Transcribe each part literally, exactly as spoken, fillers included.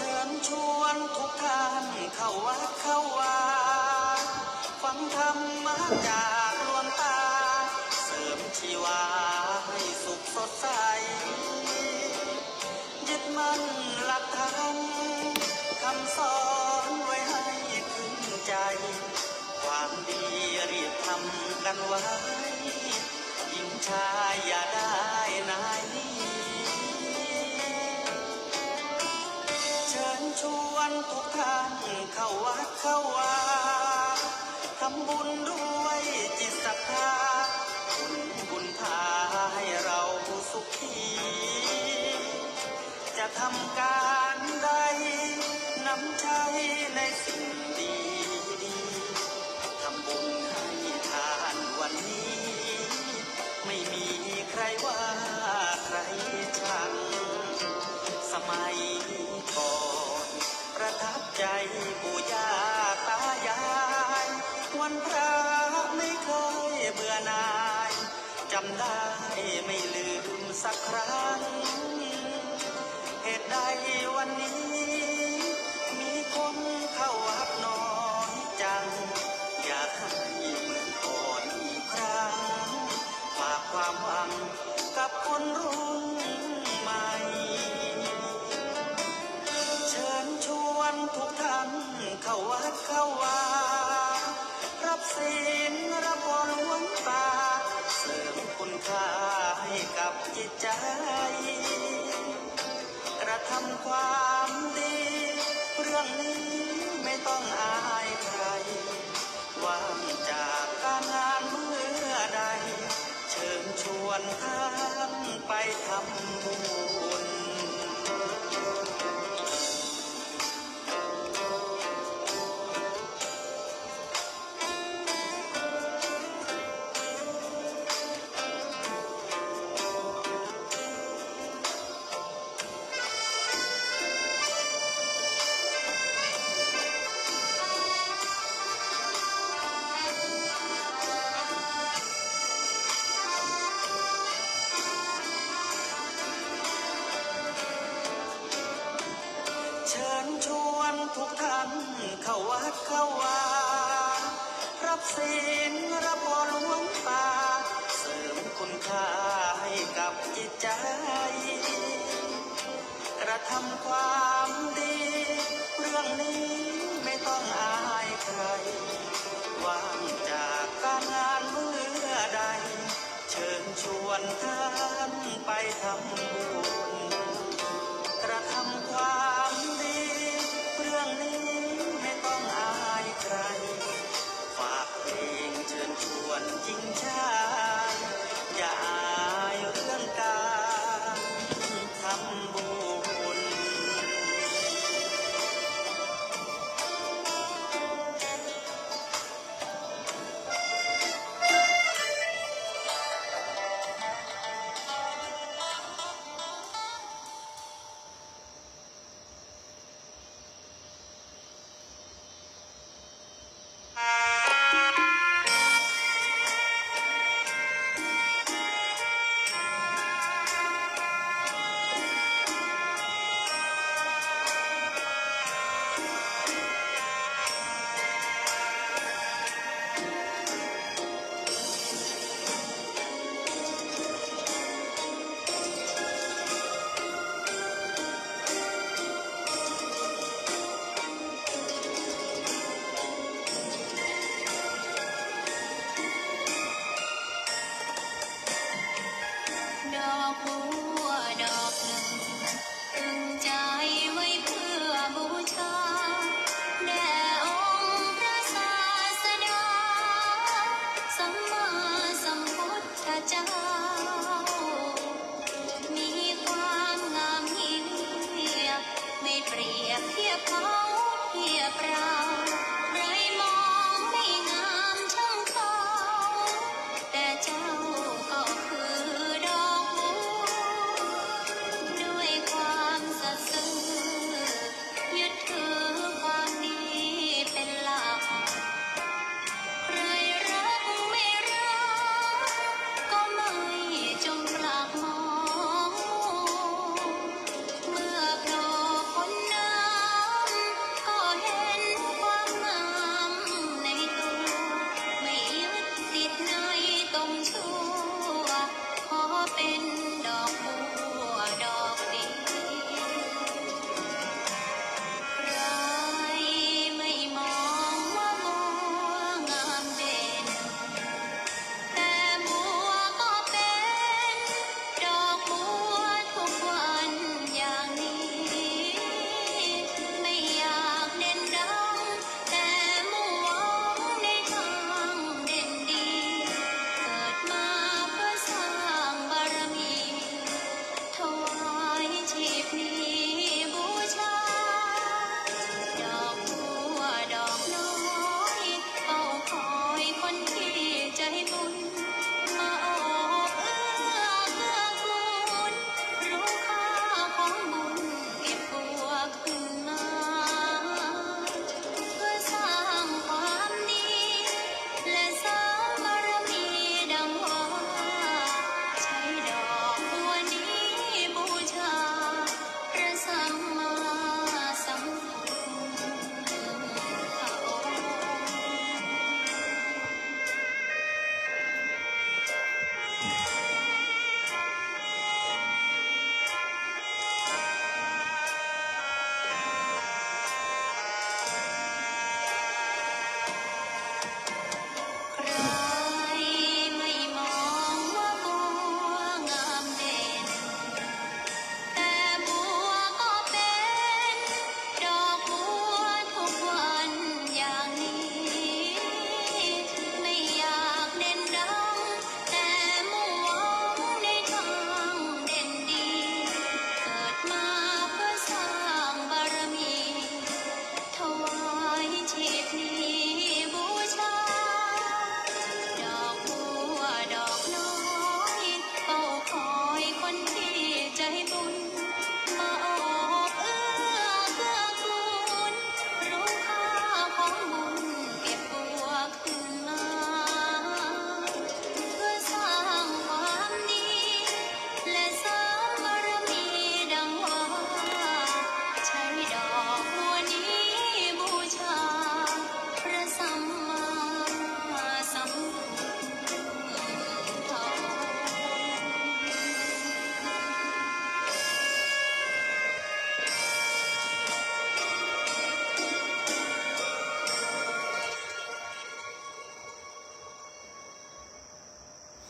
เชิญชวนทุกท่านเข้าวัดเข้าวา ฟังธรรมะจากหลวงตา เสริมชีวาให้สุขสดใส ยึดมั่นหลักธรรม คำสอนไว้ให้ขึ้นใจ ความดีรีบทำกันไว้ หญิงชายอย่าได้นายหนี เชิญชวนทุกท่านเข้าวัดเข้าวา ทำบุญด้วยจิตศรัทธา อุทิศบุญพาให้เราสุขี จะทำการใด นำใช้ในสิ่งดีๆ ทำบุญให้ทานวันนี้ ไม่มีใครว่าใครชัง สมัยก่อนประทับใจปู่ย่าตายาย วันพระไม่เคยเบื่อหน่าย จำได้ไม่ลืมสักครั้ง เหตุใดวันนี้มีคนเข้าวัดน้อยจัง อยากให้เหมือนก่อนอีกครั้ง ฝากความหวังกับคนรุ่นใหม่ เชิญชวนทุกท่านเข้าวัดเข้าวา รับศีลรับพรหลวงตา เสริมคุณค่าให้กับจิตใจ กระทำความดี เรื่องนี้ไม่ต้องอายใคร ว่างจากการงานเมื่อใด เชิญชวนท่านไปทำบุญ เชิญชวนทุกท่านเข้าวัดเข้าวา รับศีลรับพรหลวงตา เสริมคุณค่าให้กับจิตใจ กระทำความดี เรื่องนี้ไม่ต้องอายใคร ว่างจากการงานเมื่อใด เชิญชวนท่านไปทำบุญ กระทำความดี เรื่องนี้ไม่ต้องอายใคร ฝากเพลงเชิญชวนหญิงชาย อย่าอายเรื่องการทำบุญ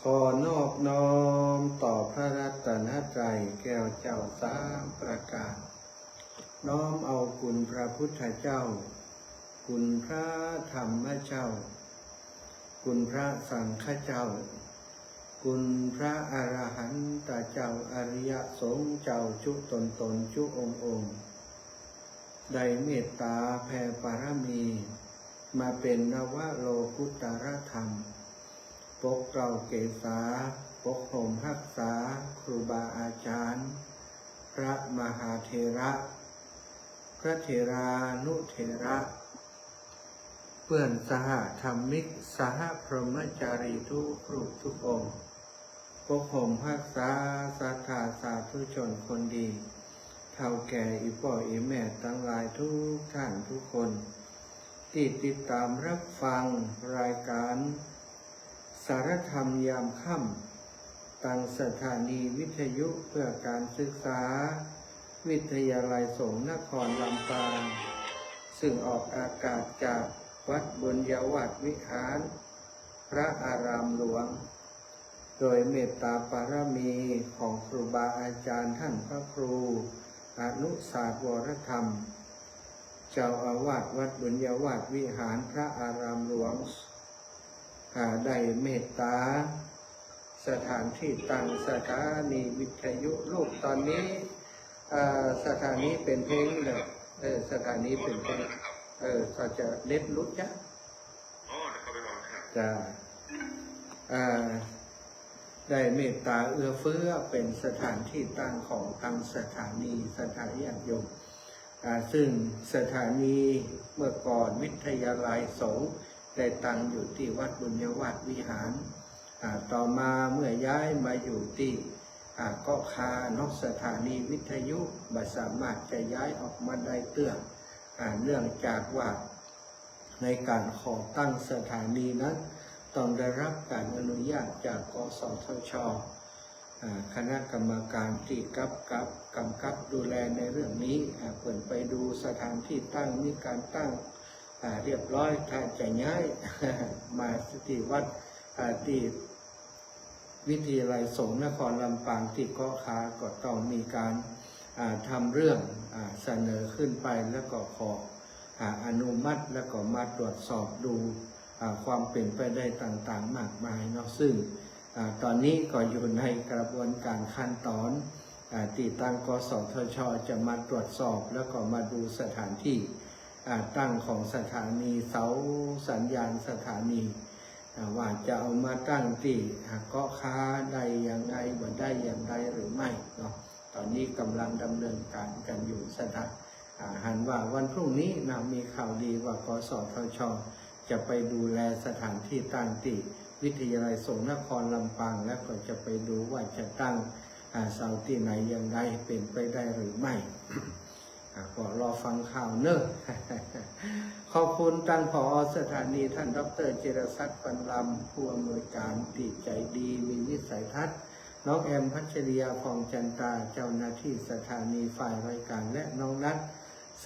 ขอนอบน้อมต่อพระรัตนตรัยแก้วเจ้าสามประการ น้อมเอาคุณพระพุทธเจ้า คุณพระธรรมเจ้า คุณพระสังฆเจ้า คุณพระอรหันตเจ้า อริยสงฆ์เจ้าจุ๊ตนๆ จุ๊องค์ๆ ได้เมตตาแผ่ปารมี มาเป๋นนวโลกุตตรธรรม ปกเกล้าเกษา ปกห่มฮักษา ครูบาอาจารย์ พระมหาเถระ พระเถรานุเถระ เปื้อนสหธรรมิก สหพรหมจารีทุกรูปทุกองค์ ปกห่มฮักษาศรัทธาสาธุชนคนดี เฒ่าแก่อี่ป้ออี่แม่ตังหลายทุกท่านทุกคน ตี้ติดต๋ามฮับฟังรายก๋านสารธรรมยามค่ำ ตางสถานีวิทยุเพื่อการศึกษา วิทยาลัยสงฆ์นครลำปาง ซึ่งออกอากาศจากวัดบุญญาวาสวิหาร พระอารามหลวง โดยเมตตาปารมีของครูบาอาจารย์ท่านพระครู อนุสาสน์ วรธรรม เจ้าอาวาสวัดบุญญาวาสวิหารพระอารามหลวง อ่า ได้เมตตาสถานตี้ตั้งสถานีวิทยุ ลูก ต๋อนนี้ อ่า สถานีเป๋นเพ้งเน่อ เออ สถานีเป๋นเพ้ง เออ ก็จะเน็ตหลุดจ๊ะ อ๋อ เดี๋ยวเข้าไปลองครับ จ้ะ อ่า ได้เมตตาเอื้อเฟื้อเป๋นสถานตี้ตั้งของตางสถานี ศรัทธาญาติโยม อ่า ซึ่งสถานีเมื่อก่อนวิทยาลัยสงฆ์ได้ตั้งอยู่ตี้วัดบุญญาวาสวิหาร อ่า ต่อมาเมื่อย้ายมาอยู่ตี้ อ่า เกาะคาเนาะ สถานีวิทยุบ่สามารถจะย้ายออกมาได้เตื้อ อ่า เนื่องจากว่า ในก๋านขอตั้งสถานีนั้น ต้องได้ฮับก๋านอนุญาตจาก กสทช อ่า คณะกรรมการตี้กับ กับ กำกับดูแลในเรื่องนี้ อ่า เปิ้นไปดูสถานตี้ตั้ง มีก๋านตั้ง อ่า เรียบร้อย ถ้าจะย้าย มาตี้วัด อ่า ตี้ วิทยาลัยสงฆ์นครลำปางตี้เกาะคา ก็ต้องมีก๋าน อ่า ทำเรื่อง อ่า เสนอขึ้นไป แล้วก็ขอ อ่า อนุมัติ แล้วก็มาตรวจสอบดู อ่า ความเป๋นไปได้ต่างๆ มากมายเนาะ ซึ่ง อ่า ต๋อนนี้ก็อยู่ในกระบวนการขั้นต๋อน อ่า ตี้ตาง กสทช จะมาตรวจสอบ แล้วก็มาดูสถานตี้ อ่า ตั้งของสถานี เสาสัญญาณสถานี อ่า ว่าจะเอามาตั้งตี้ อ่า เกาะคาได้ยังไง บ่ได้อย่างใดหรือไม่เนาะ ต๋อนนี้กำลังดำเนินการกั๋นอยู่ ศรัทธา อ่า หันว่าวันพรุ่งนี้นะ มีข่าวดีว่า กสทช จะไปดูแลสถานตี้ตั้งตี้วิทยาลัยสงฆ์นครลำปาง แล้วก็จะไปดูว่าจะตั้ง อ่า เสาตี้ไหนอย่างใด เป๋นไปได้หรือไม่ อ่า ก็รอฟังข่าวเน่อ ขอบคุณตาง ผอ สถานี ท่าน ดอกเตอร์ จิรศักดิ์ ปันลำ ผู้อำนวยการตี้ใจ๋ดี มีวิสัยทัศน์ น้องแอม พัชริยา ผ่องจันตา เจ้าหน้าตี้สถานี ฝ่ายรายก๋าน และน้องนัท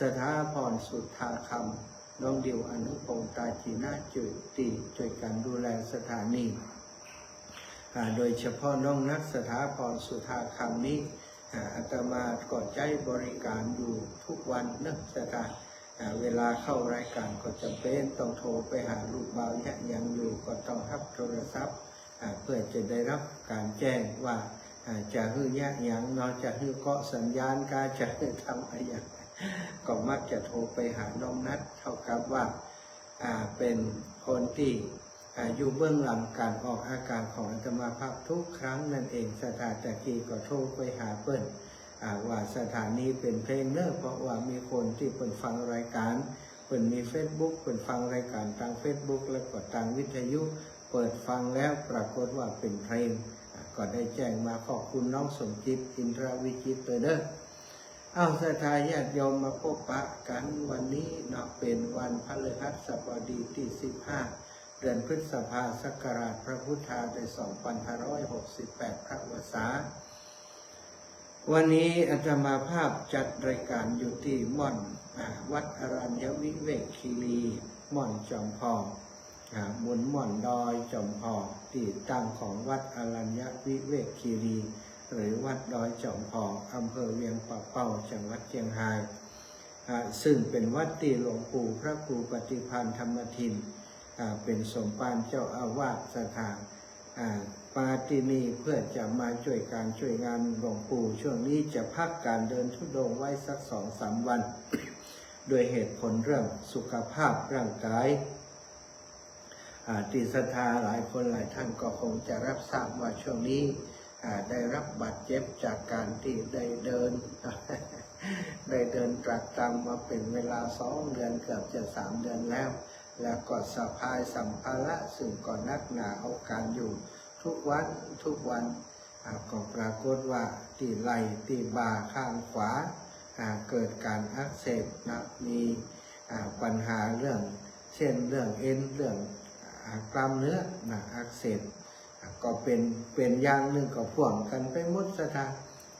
สถาพร สุทธาคำ น้องดิว อนุพงษ์ ตาจีนะจุติ จ้วยกั๋นดูแลสถานี อ่า โดยเฉพาะน้องนัท สถาพร สุทธาคำนี้ อ่า อาตมาก็ใจ๊บริก๋านอยู่ทุกวันเนาะ ศรัทธา อ่า เวลาเข้ารายก๋านก็จ๋ำเป๋นต้องโทรไปหาลูกบ่าวยะหยังอยู่ ก็ต้องฮับโทรศัพท์ อ่า เปื้อจะได้ฮับก๋านแจ้งว่า อ่า จะหื้อยะหยังเนาะ จะหื้อเกาะสัญญาณกา จะหื้อทำอะหยัง ก็มักจะโทรไปหาน้องนัท เต้ากับว่า อ่า เป๋นคนตี้ อ่า อยู่เบื้องหลังก๋านออกอากาศของอาตมาภาพทุกครั้งนั่นเอง ศรัทธา ตะกี้ก็โทรไปหาเปิ้น อ่า ว่าสถานีเป๋นเพลงเน่อ เพราะว่ามีคนตี้เปิ้นฟังรายก๋าน เปิ้นมีเฟซบุ๊ก เปิ้นฟังรายก๋านตางเฟซบุ๊ก แล้วก็ตางวิทยุ เปิดฟังแล้วปรากฏว่าเป๋นเพลง อ่า ก็ได้แจ้งมา ขอบคุณน้องสมจิต อินทรวิจิตรเน่อ เอ้า ศรัทธาญาติโยม มาพบปะกั๋นวันนี้เนาะ เป๋นวันพฤหัสบดีตี้สิบห้า เดือนพฤษภา ศักราชพระพุทธาได้สองพันห้าร้อยหกสิบแปด พระวสา วันนี้อาตมาภาพจัดรายก๋านอยู่ตี้ม่อน อ่า วัดอรัญญวิเวกคีรี ม่อนจอมทอง อ่า บุญม่อนดอยจอมทอง ตี้ตั้งของวัดอรัญญวิเวกคีรี หรือวัดดอยจอมทอง อำเภอเวียงป่าเป้า จังหวัดเจียงฮาย อ่า ซึ่งเป๋นวัดตี้หลวงปู่พระครูปฏิภาณธรรมทิน อ่า เป๋นสมภารเจ้าอาวาส ศรัทธา อ่า มาตี้นี่เพื่อจะมาจ้วยก๋านจ้วยงานหลวงปู่ ช่วงนี้จะพักก๋านเดินธุดงค์ไว้สักสองสามวัน ด้วยเหตุผลเรื่องสุขภาพร่างกาย อ่า ตี้ศรัทธาหลายคนหลายท่านก็คงจะรับทราบว่าช่วงนี้ อ่า ได้รับบาดเจ็บจากก๋านตี้ได้เดิน ได้เดินตรากตรำมาเป๋นเวลาสองเดือน เกือบจะสามเดือนแล้ว แล้วก็สะพายสัมภาระซึ่งก็หนักหนาเอาก๋านอยู่ทุกวันทุกวัน อ่า ก็ปรากฏว่าตี้ไหล่ตี้บ่าข้างขวา อ่า เกิดก๋านอักเสบนะ มี อ่า ปัญหาเรื่องเส้นเรื่องเอ็นเรื่อง อ่า กล้ามเนื้อนะ อักเสบ อ่า ก็เป๋น เป๋นอย่างนึ่งก็พ่วงกั๋นไปหมด ศรัทธา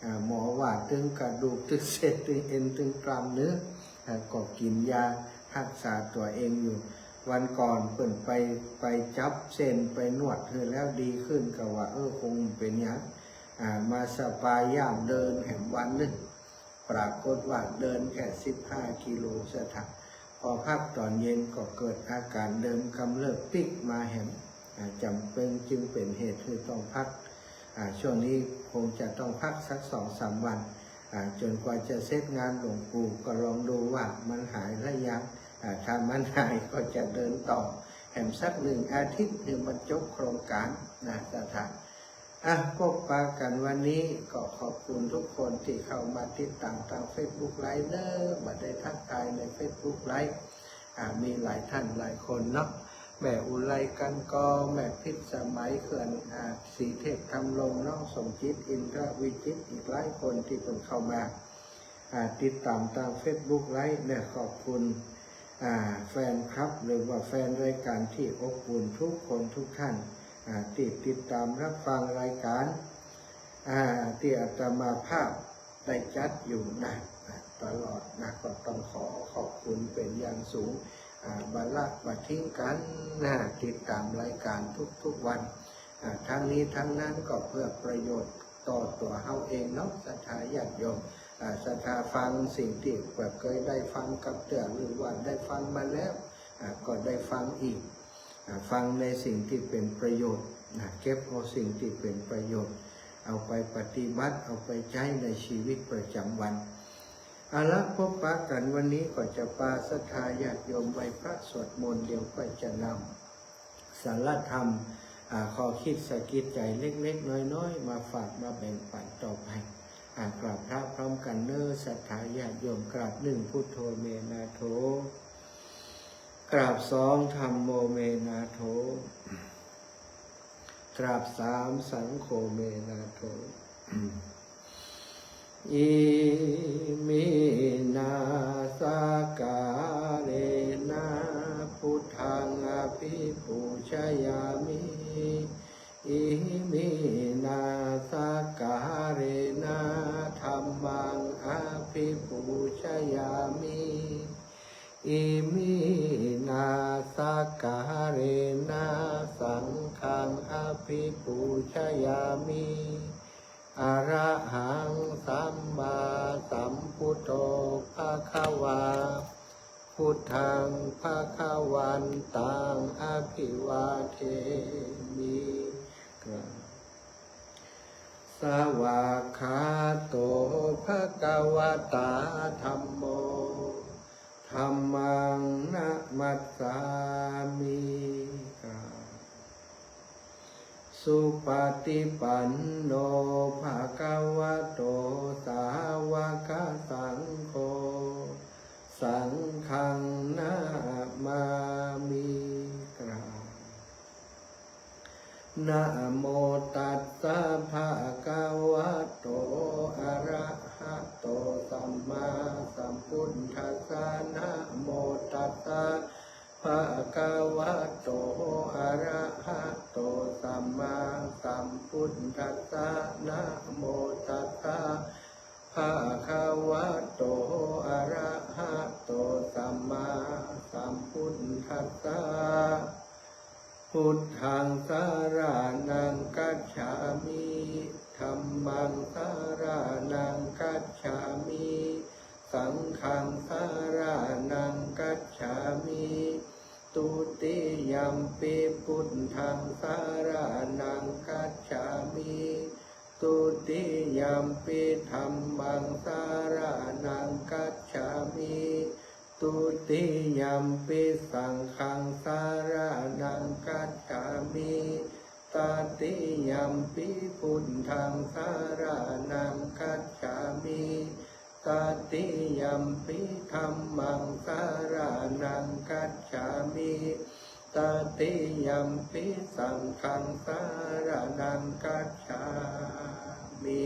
อ่า หมอว่าตึงกระดูกตึงเส้นตึงเอ็นตึงกล้ามเนื้อ อ่า ก็กิ๋นยาฮักษาตั๋วเองอยู่ วันก่อนเปิ้นไป ไปจับเส้นไปนวดหื้อแล้วดีขึ้น ก็ว่า เออ คงเป๋นหยัง อ่า มาสะปายย่ามเดินแหมวันนึ่ง ปรากฏว่าเดินแค่สิบห้ากิโล ศรัทธา พอพักต๋อนเย็นก็เกิดอาก๋านเดิมกำเริบปิ๊กมาแหม อ่า จ๋ำเป๋น จึงเป๋นเหตุหื้อต้องพัก อ่า ช่วงนี้คงจะต้องพักสักสองสามวัน อ่า จ๋นกว่าจะเสร็จงานหลวงปู่ ก็ลองดูว่ามันหายหรือยัง อ่า ถ้ามันหายก็จะเดินต่อแหมสักหนึ่งอาทิตย์ หื้อมันจบโครงก๋านนะ ศรัทธา อ่ะ พบปะกั๋นวันนี้ก็ขอบคุณทุกคนตี้เข้ามาติดต๋ามตางเฟซบุ๊กไลฟ์เน่อ บ่ได้ทักทายในเฟซบุ๊กไลฟ์ อ่า มีหลายท่านหลายคนเนาะ แม่อุไรกัณฑ์กอ แม่พิษสมัย เขื่อน อ่า ศรีเทพธำรง น้องสมจิต อินทรวิจิตร อีกหลายคนตี้เปิ้นเข้ามา อ่า ติดต๋ามตางเฟซบุ๊กไลฟ์เน่อ ขอบคุณ อ่า แฟนคลับ หรือว่าแฟนรายก๋านตี้อบอุ่นทุกคนทุกท่าน อ่า ตี้ติดต๋ามรับฟังรายก๋าน อ่า ตี้อาตมาภาพได้จัดอยู่นะ อ่า ตลอดนะ ก็ต้องขอขอบคุณเป๋นอย่างสูง อ่า บ่ละบ่ทิ้งกั๋นนะ ติดต๋ามรายก๋านทุกๆวัน อ่า ทั้งนี้ทั้งนั้นก็เพื่อประโยชน์ต่อตั๋วเฮาเองเนาะ ศรัทธาญาติโยม อ่า ศรัทธาฟังสิ่งตี้บ่เกยได้ฟังกับเตื้อ หรือว่าได้ฟังมาแล้ว อ่า ก็ได้ฟังอีก อ่า ฟังในสิ่งตี้เป๋นประโยชน์นะ เก็บเอาสิ่งตี้เป๋นประโยชน์ เอาไปปฏิบัติ เอาไปใจ๊ในชีวิตประจ๋ำวัน เอาละ พบปะกั๋นวันนี้ก็จะปาศรัทธาญาติโยมไหว้พระสวดมนต์ เดี๋ยวก็จะนำสาระธรรม อ่า ข้อคิดสะกิดใจ๋เล็กๆ น้อยๆ มาฝากมาแบ่งปั๋นต่อไป อ่า กราบพระพร้อมกั๋นเน่อ ศรัทธาญาติโยม กราบหนึ่ง พุทโธเม นาโถ กราบสอง ธัมโมเม นาโถ กราบสาม สังโฆเม นาโถ อิมินา สักการะนะ พุทธัง อภิปูชยามิ อิมินา สักการะนะ ธัมมัง อภิปูชยามิ อิมินา สักการะนะ สังฆัง อภิปูชยามิ อะระหัง สัมมาสัมพุทโธ ภะคะวา พุทธัง ภะคะวันตัง อะภิวาเทมิ กราบ สวากขาโต ภะคะวะตา ธัมโม ธัมมัง นะมัสสามิ กราบ สุปะติปันโน ภะคะวะโต สาวะกะสังโฆ สังฆัง นะมามิ กราบ นะโมตัสสะ ภะคะวะโต อะระหะโต สัมมาสัมพุทธัสสะ นะโมตัสสะ ภะคะวะโต อะระหะโต สัมมาสัมพุทธัสสะ นะโมตัสสะ ภะคะวะโต อะระหะโต สัมมาสัมพุทธัสสะ Buddhaṃ saraṇaṃ gacchāmi. Dhammaṃ saraṇaṃ gacchāmi. Saṅghaṃ saraṇaṃ gacchāmi. Dutiyampi buddhaṃ saraṇaṃ gacchāmi. Dutiyampi dhammaṃ saraṇaṃ gacchāmi. Dutiyampi saṅghaṃ saraṇaṃ gacchāmi. Tatiyampi buddhaṃ saraṇaṃ gacchāmi. Tatiyampi dhammaṃ saraṇaṃ gacchāmi. Tatiyampi saṅghaṃ saraṇaṃ gacchāmi.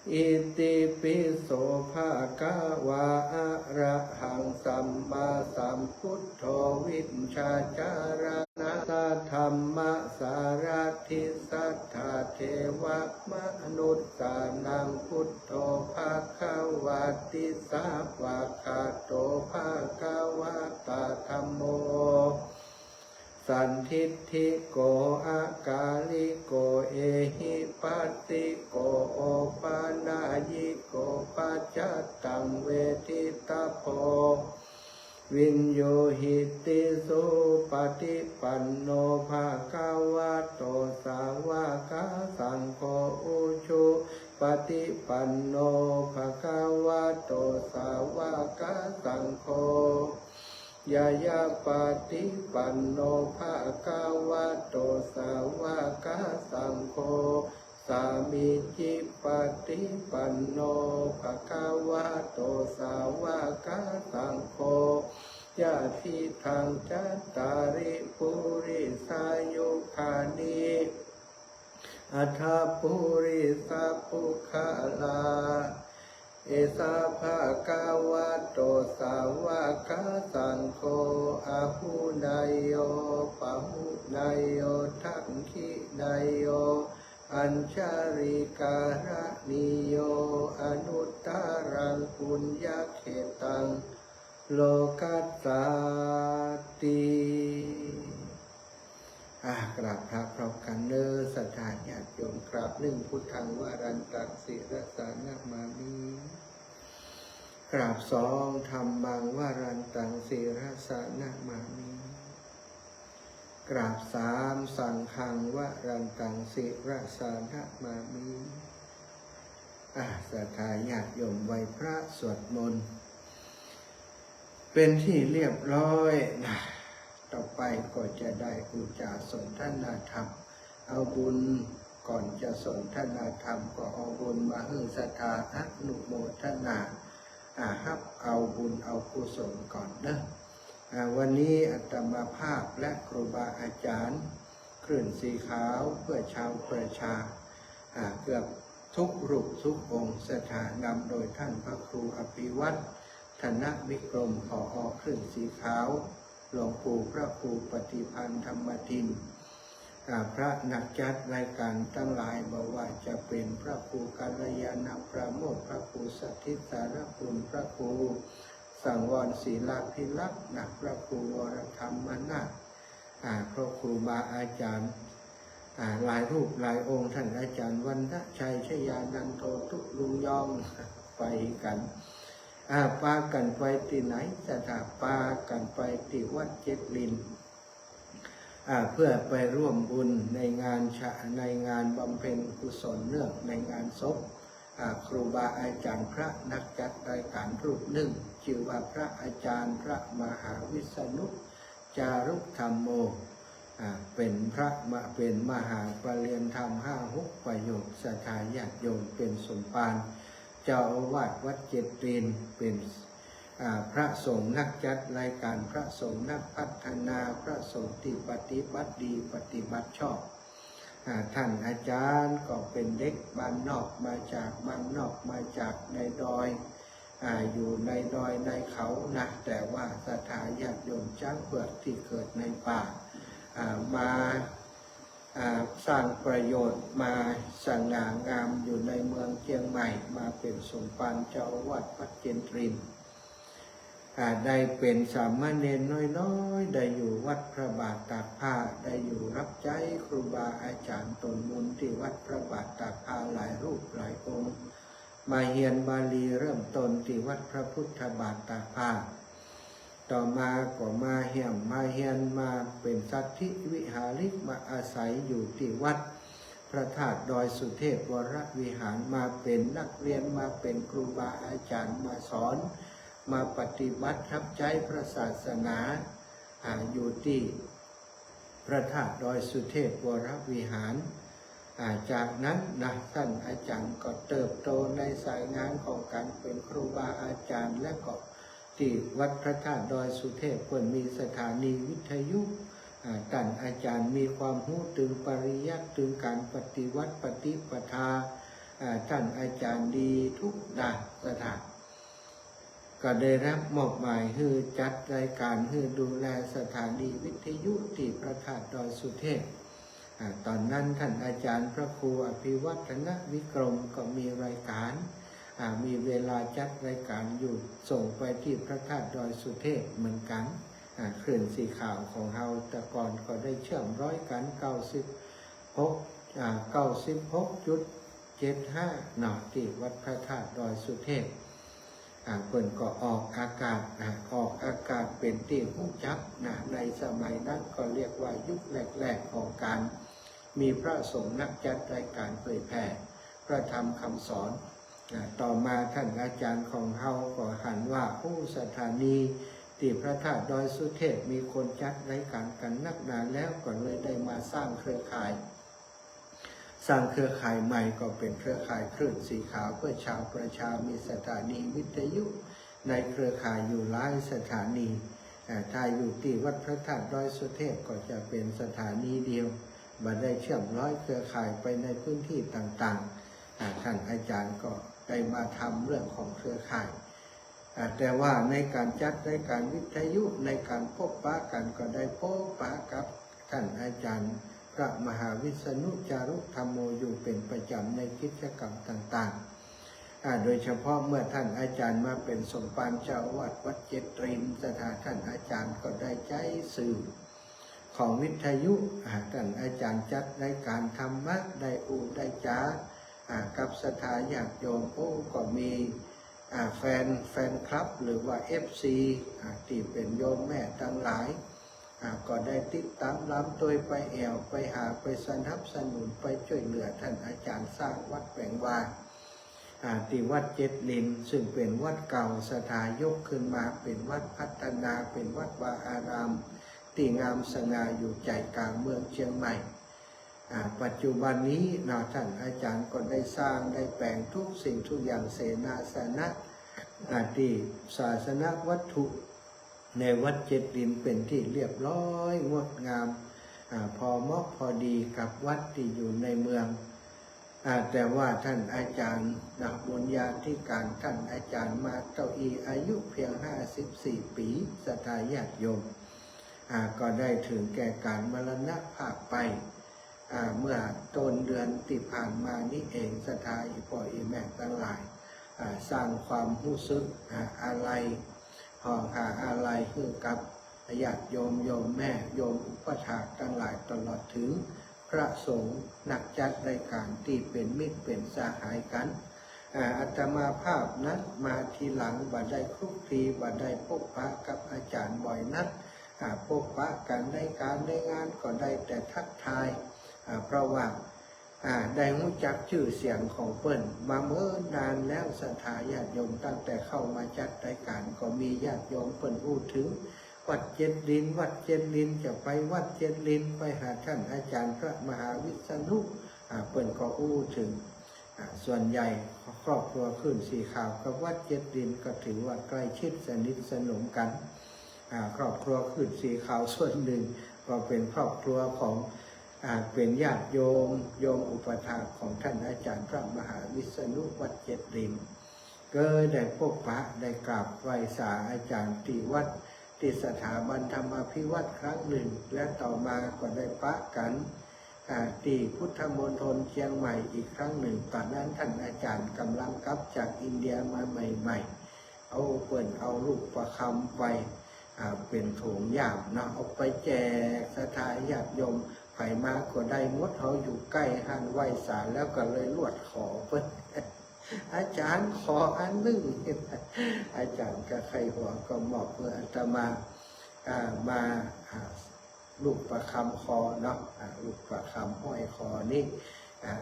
Itipi so bhagavā arahaṃ sammāsambuddho vijjācaraṇa- dhammasārathi satthā devamanussānaṃ buddho bhagavāti. Svākkhāto bhagavatā dhammo sandiṭṭhiko akāliko ehipassiko opanayiko paccattaṃ veditabbo viññūhīti. Supaṭipanno bhagavato sāvakasaṅgho, ujupaṭipanno bhagavato sāvakasaṅgho, ñāyapaṭipanno bhagavato sāvakasaṅgho, sāmīcipaṭipanno bhagavato sāvakasaṅgho, yadidaṃ cattāri purisayugāni aṭṭha purisapuggalā, esa bhagavato sāvakasaṅgho, āhuneyyo pāhuneyyo dakkhiṇeyyo añjalikaraṇīyo anuttaraṃ puññakkhettaṃ lokassāti. อ่ะ กราบพระพร้อมกันเนอะ ศรัทธาญาติโยม กราบหนึ่ง พุทธังวรันตังศิรสานะมามิ กราบสอง ธัมมังวรันตังศิรสานะมามิ กราบสาม สังฆังวรันตังศิรสานะมามิ อ่ะ ศรัทธาญาติโยมไหว้พระสวดมนต์ เป็นที่เรียบร้อยนะ ต่อไปก็จะได้อุจจาสนทนาธรรม เอาบุญ ก่อนจะสนทนาธรรมก็เอาบุญมาหื้อศรัทธาอนุโมทนา อ่า ฮับเอาบุญเอากุศลก่อนเนอะ อ่า วันนี้อาตมาภาพและครูบาอาจารย์ คลื่นสีขาวเพื่อชาวประชา อ่า เกือบทุกรูปทุกองค์ ศรัทธานำโดยท่านพระครูอภิวัฒน์ ธนวิกรม ผอ คลื่นสีขาว หลวงปู่พระครูปฏิภาณธรรมทิน อ่า พระนักจัดรายการทั้งหลาย บ่ว่าจะเป็นพระครูกัลยาณปราโมทย์ พระครูสถิตสารคุณ พระครูสังวรศิลาภิรักษ์นะ พระครูวรธรรมนาถ อ่า พระครูบาอาจารย์ อ่า หลายรูปหลายองค์ ท่านอาจารย์วรรณชัย ชยานันโท ตุ๊ลุงยอง ไปกั๋น อ่า ปากั๋นไปตี้ไหน ศรัทธา ปากั๋นไปตี้วัดเจ็ดริน อ่า เพื่อไปร่วมบุญในงานชา- ในงานบำเพ็ญกุศลเนื่องในงานศพ อ่า ครูบาอาจารย์พระนักจัดรายการรูปหนึ่ง จื้อว่าพระอาจารย์พระมหาวิษณุ จารุธรรมโม อ่า เป๋นพระมะ- เป๋นมหาปริญญาธรรมห้าหกประโยค ศรัทธาญาติโยม เป๋นสมภารเจ้าอาวาสวัดเจ็ดริน เป๋น อ่า พระสงฆ์นักจัดรายการ พระสงฆ์นักพัฒนา พระสงฆ์ตี้ปฏิบัติดีปฏิบัติชอบ อ่า ท่านอาจารย์ก็เป๋นเด็กบ้านนอก มาจากบ้านนอก มาจากในดอย อ่า อยู่ในดอยในเขานะ แต่ว่าศรัทธาญาติโยมจ๊างเผือกตี้เกิดในป่า อ่า มา อ่า สร้างประโยชน์ มาสง่างามอยู่ในเมืองเจียงใหม่ มาเป๋นสมภารเจ้าอาวาสวัดเจ็ดริน อ่า ได้เป๋นสามเณรน้อยๆ ได้อยู่วัดพระบาทตากผ้า ได้อยู่ฮับใจ๊ครูบาอาจ๋ารย์ต๋นมูลตี้วัดพระบาทตากผ้าหลายรูปหลายองค์ มาเฮียนบาลีเริ่มต้นตี้วัดพระพุทธบาทตากผ้า ต่อมาก็มาเฮียน มาเฮียนมาเป๋นสัตถิวิหาริก มาอาศัยอยู่ตี้วัดพระธาตุดอยสุเทพวรวิหาร มาเป๋นนักเฮียน มาเป๋นครูบาอาจ๋ารย์ มาสอน มาปฏิบัติฮับใจ๊พระศาสนา อ่า อยู่ตี้พระธาตุดอยสุเทพวรวิหาร อ่า จากนั้นนะ ต้านอาจ๋ารย์ก็เติบโตในสายงานของก๋านเป๋นครูบาอาจ๋ารย์ และก็ตี้วัดพระธาตุดอยสุเทพเปิ้นมีสถานีวิทยุ อ่า ต้านอาจ๋ารย์มีความฮู้เถิงปริยัติ เถิงก๋านปฏิวัติปฏิปทา อ่า ต้านอาจ๋ารย์ดีกู้ด้านสถาน ก็ได้ฮับมอบหมายหื้อจัดรายก๋าน หื้อดูแลสถานีวิทยุตี้พระธาตุดอยสุเทพ อ่า ต๋อนนั้นต้านอาจ๋ารย์พระครูอภิวัฒนวิกรมก็มีรายก๋าน อ่า มีเวลาจัดรายก๋านอยู่ ส่งไปตี้พระธาตุดอยสุเทพเหมือนกั๋น อ่า คลื่นสีขาวของเฮาแต่ก่อนก็ได้เชื่อมร้อยกั๋น เก้าสิบหก อ่า เก้าสิบหกจุดเจ็ดห้า เนาะ ตี้วัดพระธาตุดอยสุเทพ อ่า เปิ้นก็ออกอากาศ อ่า ออกอากาศเป๋นตี้ฮู้จักนะ ในสมัยนั้นก็เรียกว่ายุคแรกๆ ของก๋านมีพระสงฆ์นักจัดรายก๋านเผยแผ่พระธรรมคำสอน อ่า ต่อมาต้านอาจ๋ารย์ของเฮาก็หันว่า โอ้ สถานีตี้พระธาตุดอยสุเทพมีคนจัดรายก๋านกั๋นนักหนาแล้ว ก็เลยได้มาสร้างเครือข่าย สร้างเครือข่ายใหม่ก็เป๋นเครือข่ายคลื่นสีขาวเพื่อชาวประชา มีสถานีวิทยุในเครือข่ายอยู่หลายสถานี อ่า ถ้าอยู่ตี้วัดพระธาตุดอยสุเทพก็จะเป๋นสถานีเดียว บ่ได้เชื่อมร้อยเครือข่ายไปในพื้นที่ต่างๆ อ่า ต้านอาจ๋ารย์ก็ได้มาทำเรื่องของเครือข่าย อ่า แต่ว่าในก๋านจัดรายก๋านวิทยุ ในก๋านพบปะกั๋น ก็ได้พบปะกับต้านอาจ๋ารย์พระมหาวิษณุจารุธัมโมอยู่เป๋นประจ๋ำในกิจกรรมต่างๆ อ่า โดยเฉพาะเมื่อต้านอาจ๋ารย์มาเป๋นสมภารเจ้าอาวาสวัดเจ็ดริน สถา ต้านอาจ๋ารย์ก็ได้ใจ๊สื่อของวิทยุ อ่า ต้านอาจ๋ารย์จัดรายก๋านธรรมะ ได้อู้ได้จ๋า อ่า กับศรัทธาญาติโยม โอ้ ก็มี อ่า แฟน แฟนคลับ หรือว่า เอฟซี อ่า ตี้เป๋นโยมแม่ตังหลาย อ่า ก็ได้ติดต๋ามลามตวยไปแอ่ว ไปหา ไปสนับสนุน ไปจ้วยเหลือต้านอาจ๋ารย์สร้างวัดแป๋งวา อ่า ตี้วัดเจ็ดริน ซึ่งเป๋นวัดเก่า ศรัทธายกขึ้นมาเป๋นวัดพัฒนา เป๋นวัดวาอาราม ตี้งามสง่าอยู่ใจ๋ก๋างเมืองเจียงใหม่ อ่า ปัจจุบันนี้เนาะ ต้านอาจ๋ารย์ก็ได้สร้างได้แป๋งกู้สิ่งกู้อย่าง เสนาสนะ อ่า ตี้ศาสนวัตถุในวัดเจ็ดรินเป๋นตี้เรียบร้อยงดงาม อ่า พอเหมาะพอดีกับวัดตี้อยู่ในเมือง อ่า แต่ว่าต้านอาจ๋ารย์นะ บุญญาธิการ ต้านอาจ๋ารย์มาเต้าอี้อายุเพียงห้าสิบสี่ปี๋ ศรัทธาญาติโยม อ่า ก็ได้เถิงแก่ก๋านมรณภาพไป อ่า เมื่อต้นเดือนตี้ผ่านมานี้เอง ศรัทธาอี่ป้ออี่แม่ตังหลาย อ่า สร้างความฮู้สึก อ่า อาลัย ฮ้องหาอาลัยหื้อกับญาติโยม โยมแม่ โยมอุปัฏฐากตังหลาย ตลอดเถิงพระสงฆ์นักจัดรายก๋านตี้เป๋นมิตรเป๋นสหายกั๋น อ่า อาตมาภาพนั้นมาทีหลัง บ่ได้คลุกคลี บ่ได้พบปะกับอาจ๋ารย์บ่อยนัก อ่า พบปะกั๋นในก๋านในงานก็ได้แต่ทักทาย อ่า เพราะว่า อ่า ได้ฮู้จักจื้อเสียงของเปิ้นมาเมินนานแล้ว ศรัทธาญาติโยม ตั้งแต่เข้ามาจัดรายก๋านก็มีญาติโยมเปิ้นอู้เถิงวัดเจ็ดริน วัดเจ็ดริน จะไปวัดเจ็ดริน ไปหาต้านอาจ๋ารย์พระมหาวิษณุ อ่า เปิ้นก็อู้เถิง อ่า ส่วนใหญ่ครอบครัวคลื่นสีขาวกับวัดเจ็ดรินก็ถือว่าใกล้ชิดสนิทสนมกั๋น อ่า ครอบครัวคลื่นสีขาวส่วนนึ่งก็เป๋นครอบครัวของ อ่า เป๋นญาติโยม โยมอุปัฏฐากของต้านอาจ๋ารย์พระมหาวิษณุวัดเจ็ดริน ก็ได้พบปะได้กราบไหว้สาอาจ๋ารย์ตี้วัด ตี้สถาบันธรรมาภิวัฒน์ครั้งนึ่ง และต่อมาก็ได้ปะกั๋น อ่า ตี้พุทธมณฑลเจียงใหม่อีกครั้งนึ่ง ต๋อนนั้นต้านอาจ๋ารย์ก่ำลังกลับจากอินเดียมาใหม่ๆ เอา เปิ้นเอาลูกประคำไป อ่า เป๋นโถงหยาบเนาะ เอาไปแจกศรัทธาญาติโยม ใผมาก็ได้หมด เฮาอยู่ใก้หั้น ไหว้สาแล้วก็เลยลวดขอเปิ้น อาจ๋ารย์ขออันนึ่ง อาจ๋ารย์ก็ใค่หัวก็มอบหื้ออาตมา อ่า มา อ่า ลูกประคำคอเนาะ อ่า ลูกประคำห้อยคอนี่ อ่า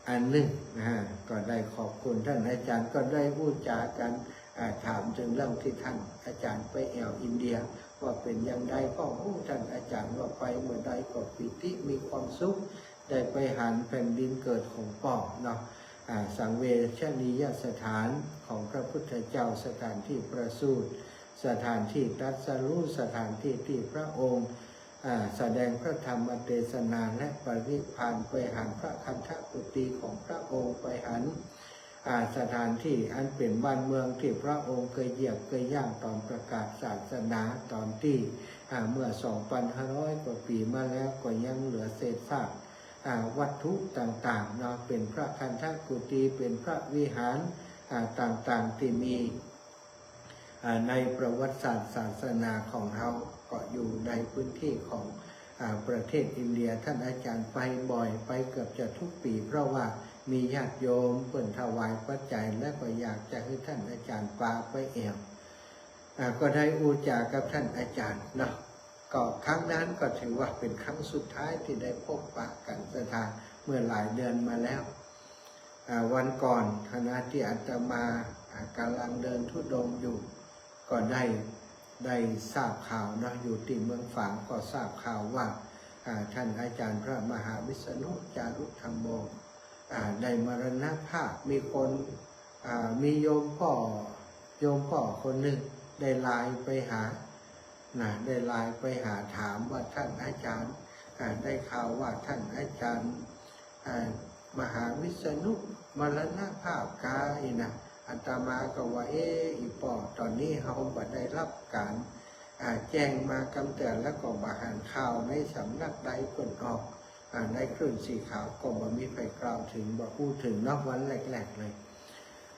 อันนึ่ง อ่า ก็ได้ขอบคุณต้านอาจ๋ารย์ ก็ได้อู้จ๋ากั๋น อ่า ถามเถิงเรื่องตี้ต้านอาจ๋ารย์ไปแอ่วอินเดีย ว่าเป๋นอย่างใด ก็อู้ต้านอาจ๋ารย์ว่าไปเมื่อใดก็ปีติมีความสุข ได้ไปหันแผ่นดินเกิดของป้อเนาะ อ่า สังเวชนียสถานของพระพุทธเจ้า สถานตี้ประสูติ สถานตี้ตรัสรู้ สถานตี้ตี้พระองค์ อ่า แสดงพระธรรมเตสนาและปรินิพพาน ไปหันพระคันธกุฏิของพระองค์ ไปหัน อ่า สถานตี้อันเป๋นบ้านเมืองตี้พระองค์เกยเหยียบเกยย่างต๋อนประกาศศาสนา ต๋อนตี้ อ่า เมื่อสองปันห้าร้อยกว่าปี๋มาแล้ว ก็ยังเหลือเศษซาก อ่า วัตถุต่างๆ เนาะ เป๋นพระคันธกุฏิ เป๋นพระวิหาร อ่า ต่างๆ ตี้มี อ่า ในประวัติศาสตร์ศาสนาของเฮา ก็อยู่ในพื้นตี้ของ อ่า ประเทศอินเดีย ต้านอาจ๋ารย์ไปบ่อย ไปเกือบจะทุกปี๋ เพราะว่ามีญาติโยมเปิ้นถวายปัจจัย และก็อยากจะหื้อต้านอาจ๋ารย์ปาไปแอ่ว อ่า ก็ได้อู้จ๋ากับต้านอาจ๋ารย์เนาะ ก็ครั้งนั้นก็ถือว่าเป๋นครั้งสุดท้ายตี้ได้พบปะกั๋นศรัทธา เมื่อหลายเดือนมาแล้ว อ่า วันก่อนขณะตี้อาตมา อ่า ก่ำลังเดินธุดงค์อยู่ ก็ได้ ได้ทราบข่าวเนาะ อยู่ตี้เมืองฝางก็ทราบข่าวว่า อ่า ต้านอาจ๋ารย์พระมหาวิษณุจารุธัมโม อ่า ได้มรณภาพ มีคน อ่า มีโยมป้อ โยมป้อคนนึ่งได้ไลน์ไปหา นะ ได้ไลน์ไปหาถามว่า ต้านอาจ๋ารย์ อ่า ได้ข่าวว่าต้านอาจ๋ารย์ อ่า มหาวิษณุมรณภาพกาอี้นะ อาตมาก็ว่า เอ๊ะ อี่ป้อ ต๋อนนี้เฮาบ่ได้ฮับก๋าน อ่า แจ้งมากำเตือน แล้วก็บ่หันข่าวในสำนักใดเปิ้นออก อ่า ในคลื่นสีขาวก็บ่มีใผกล่าวเถิง บ่อู้เถิงเนาะ วันแรกๆ เลย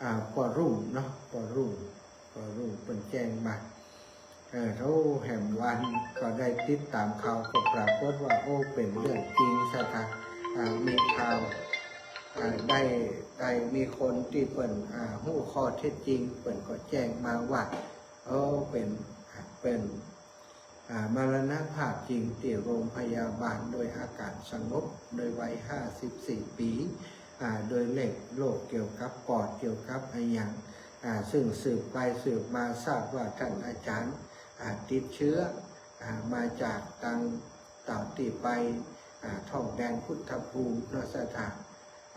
อ่า ป้อรุ่งเนาะ ป้อรุ่ง ป้อรุ่งเปิ้นแจ้งมา เออ โอ้ แหมวันก็ได้ติดต๋ามข่าว ก็ปรากฏว่า โอ้ เป๋นเรื่องจริงซะกะ อ่า มีข่าว อ่า ได้ ได้มีคนตี้เปิ้น อ่า ฮู้ข้อเท็จจริง เปิ้นก็แจ้งมาว่า โอ้ เป๋น เป๋น อ่า มรณภาพจริงตี้โรงพยาบาลโดยอาการสงบ โดยวัยห้าสิบสี่ปี๋ อ่า โดยเลขโรคเกี่ยวกับปอด เกี่ยวกับอะหยัง อ่า ซึ่งสืบไปสืบมาทราบว่าต้านอาจ๋ารย์ อ่า ติดเชื้อ อ่า มาจากตาง ต๋อนตี้ไป อ่า ท่องแดนพุทธภูมิเนาะศรัทธา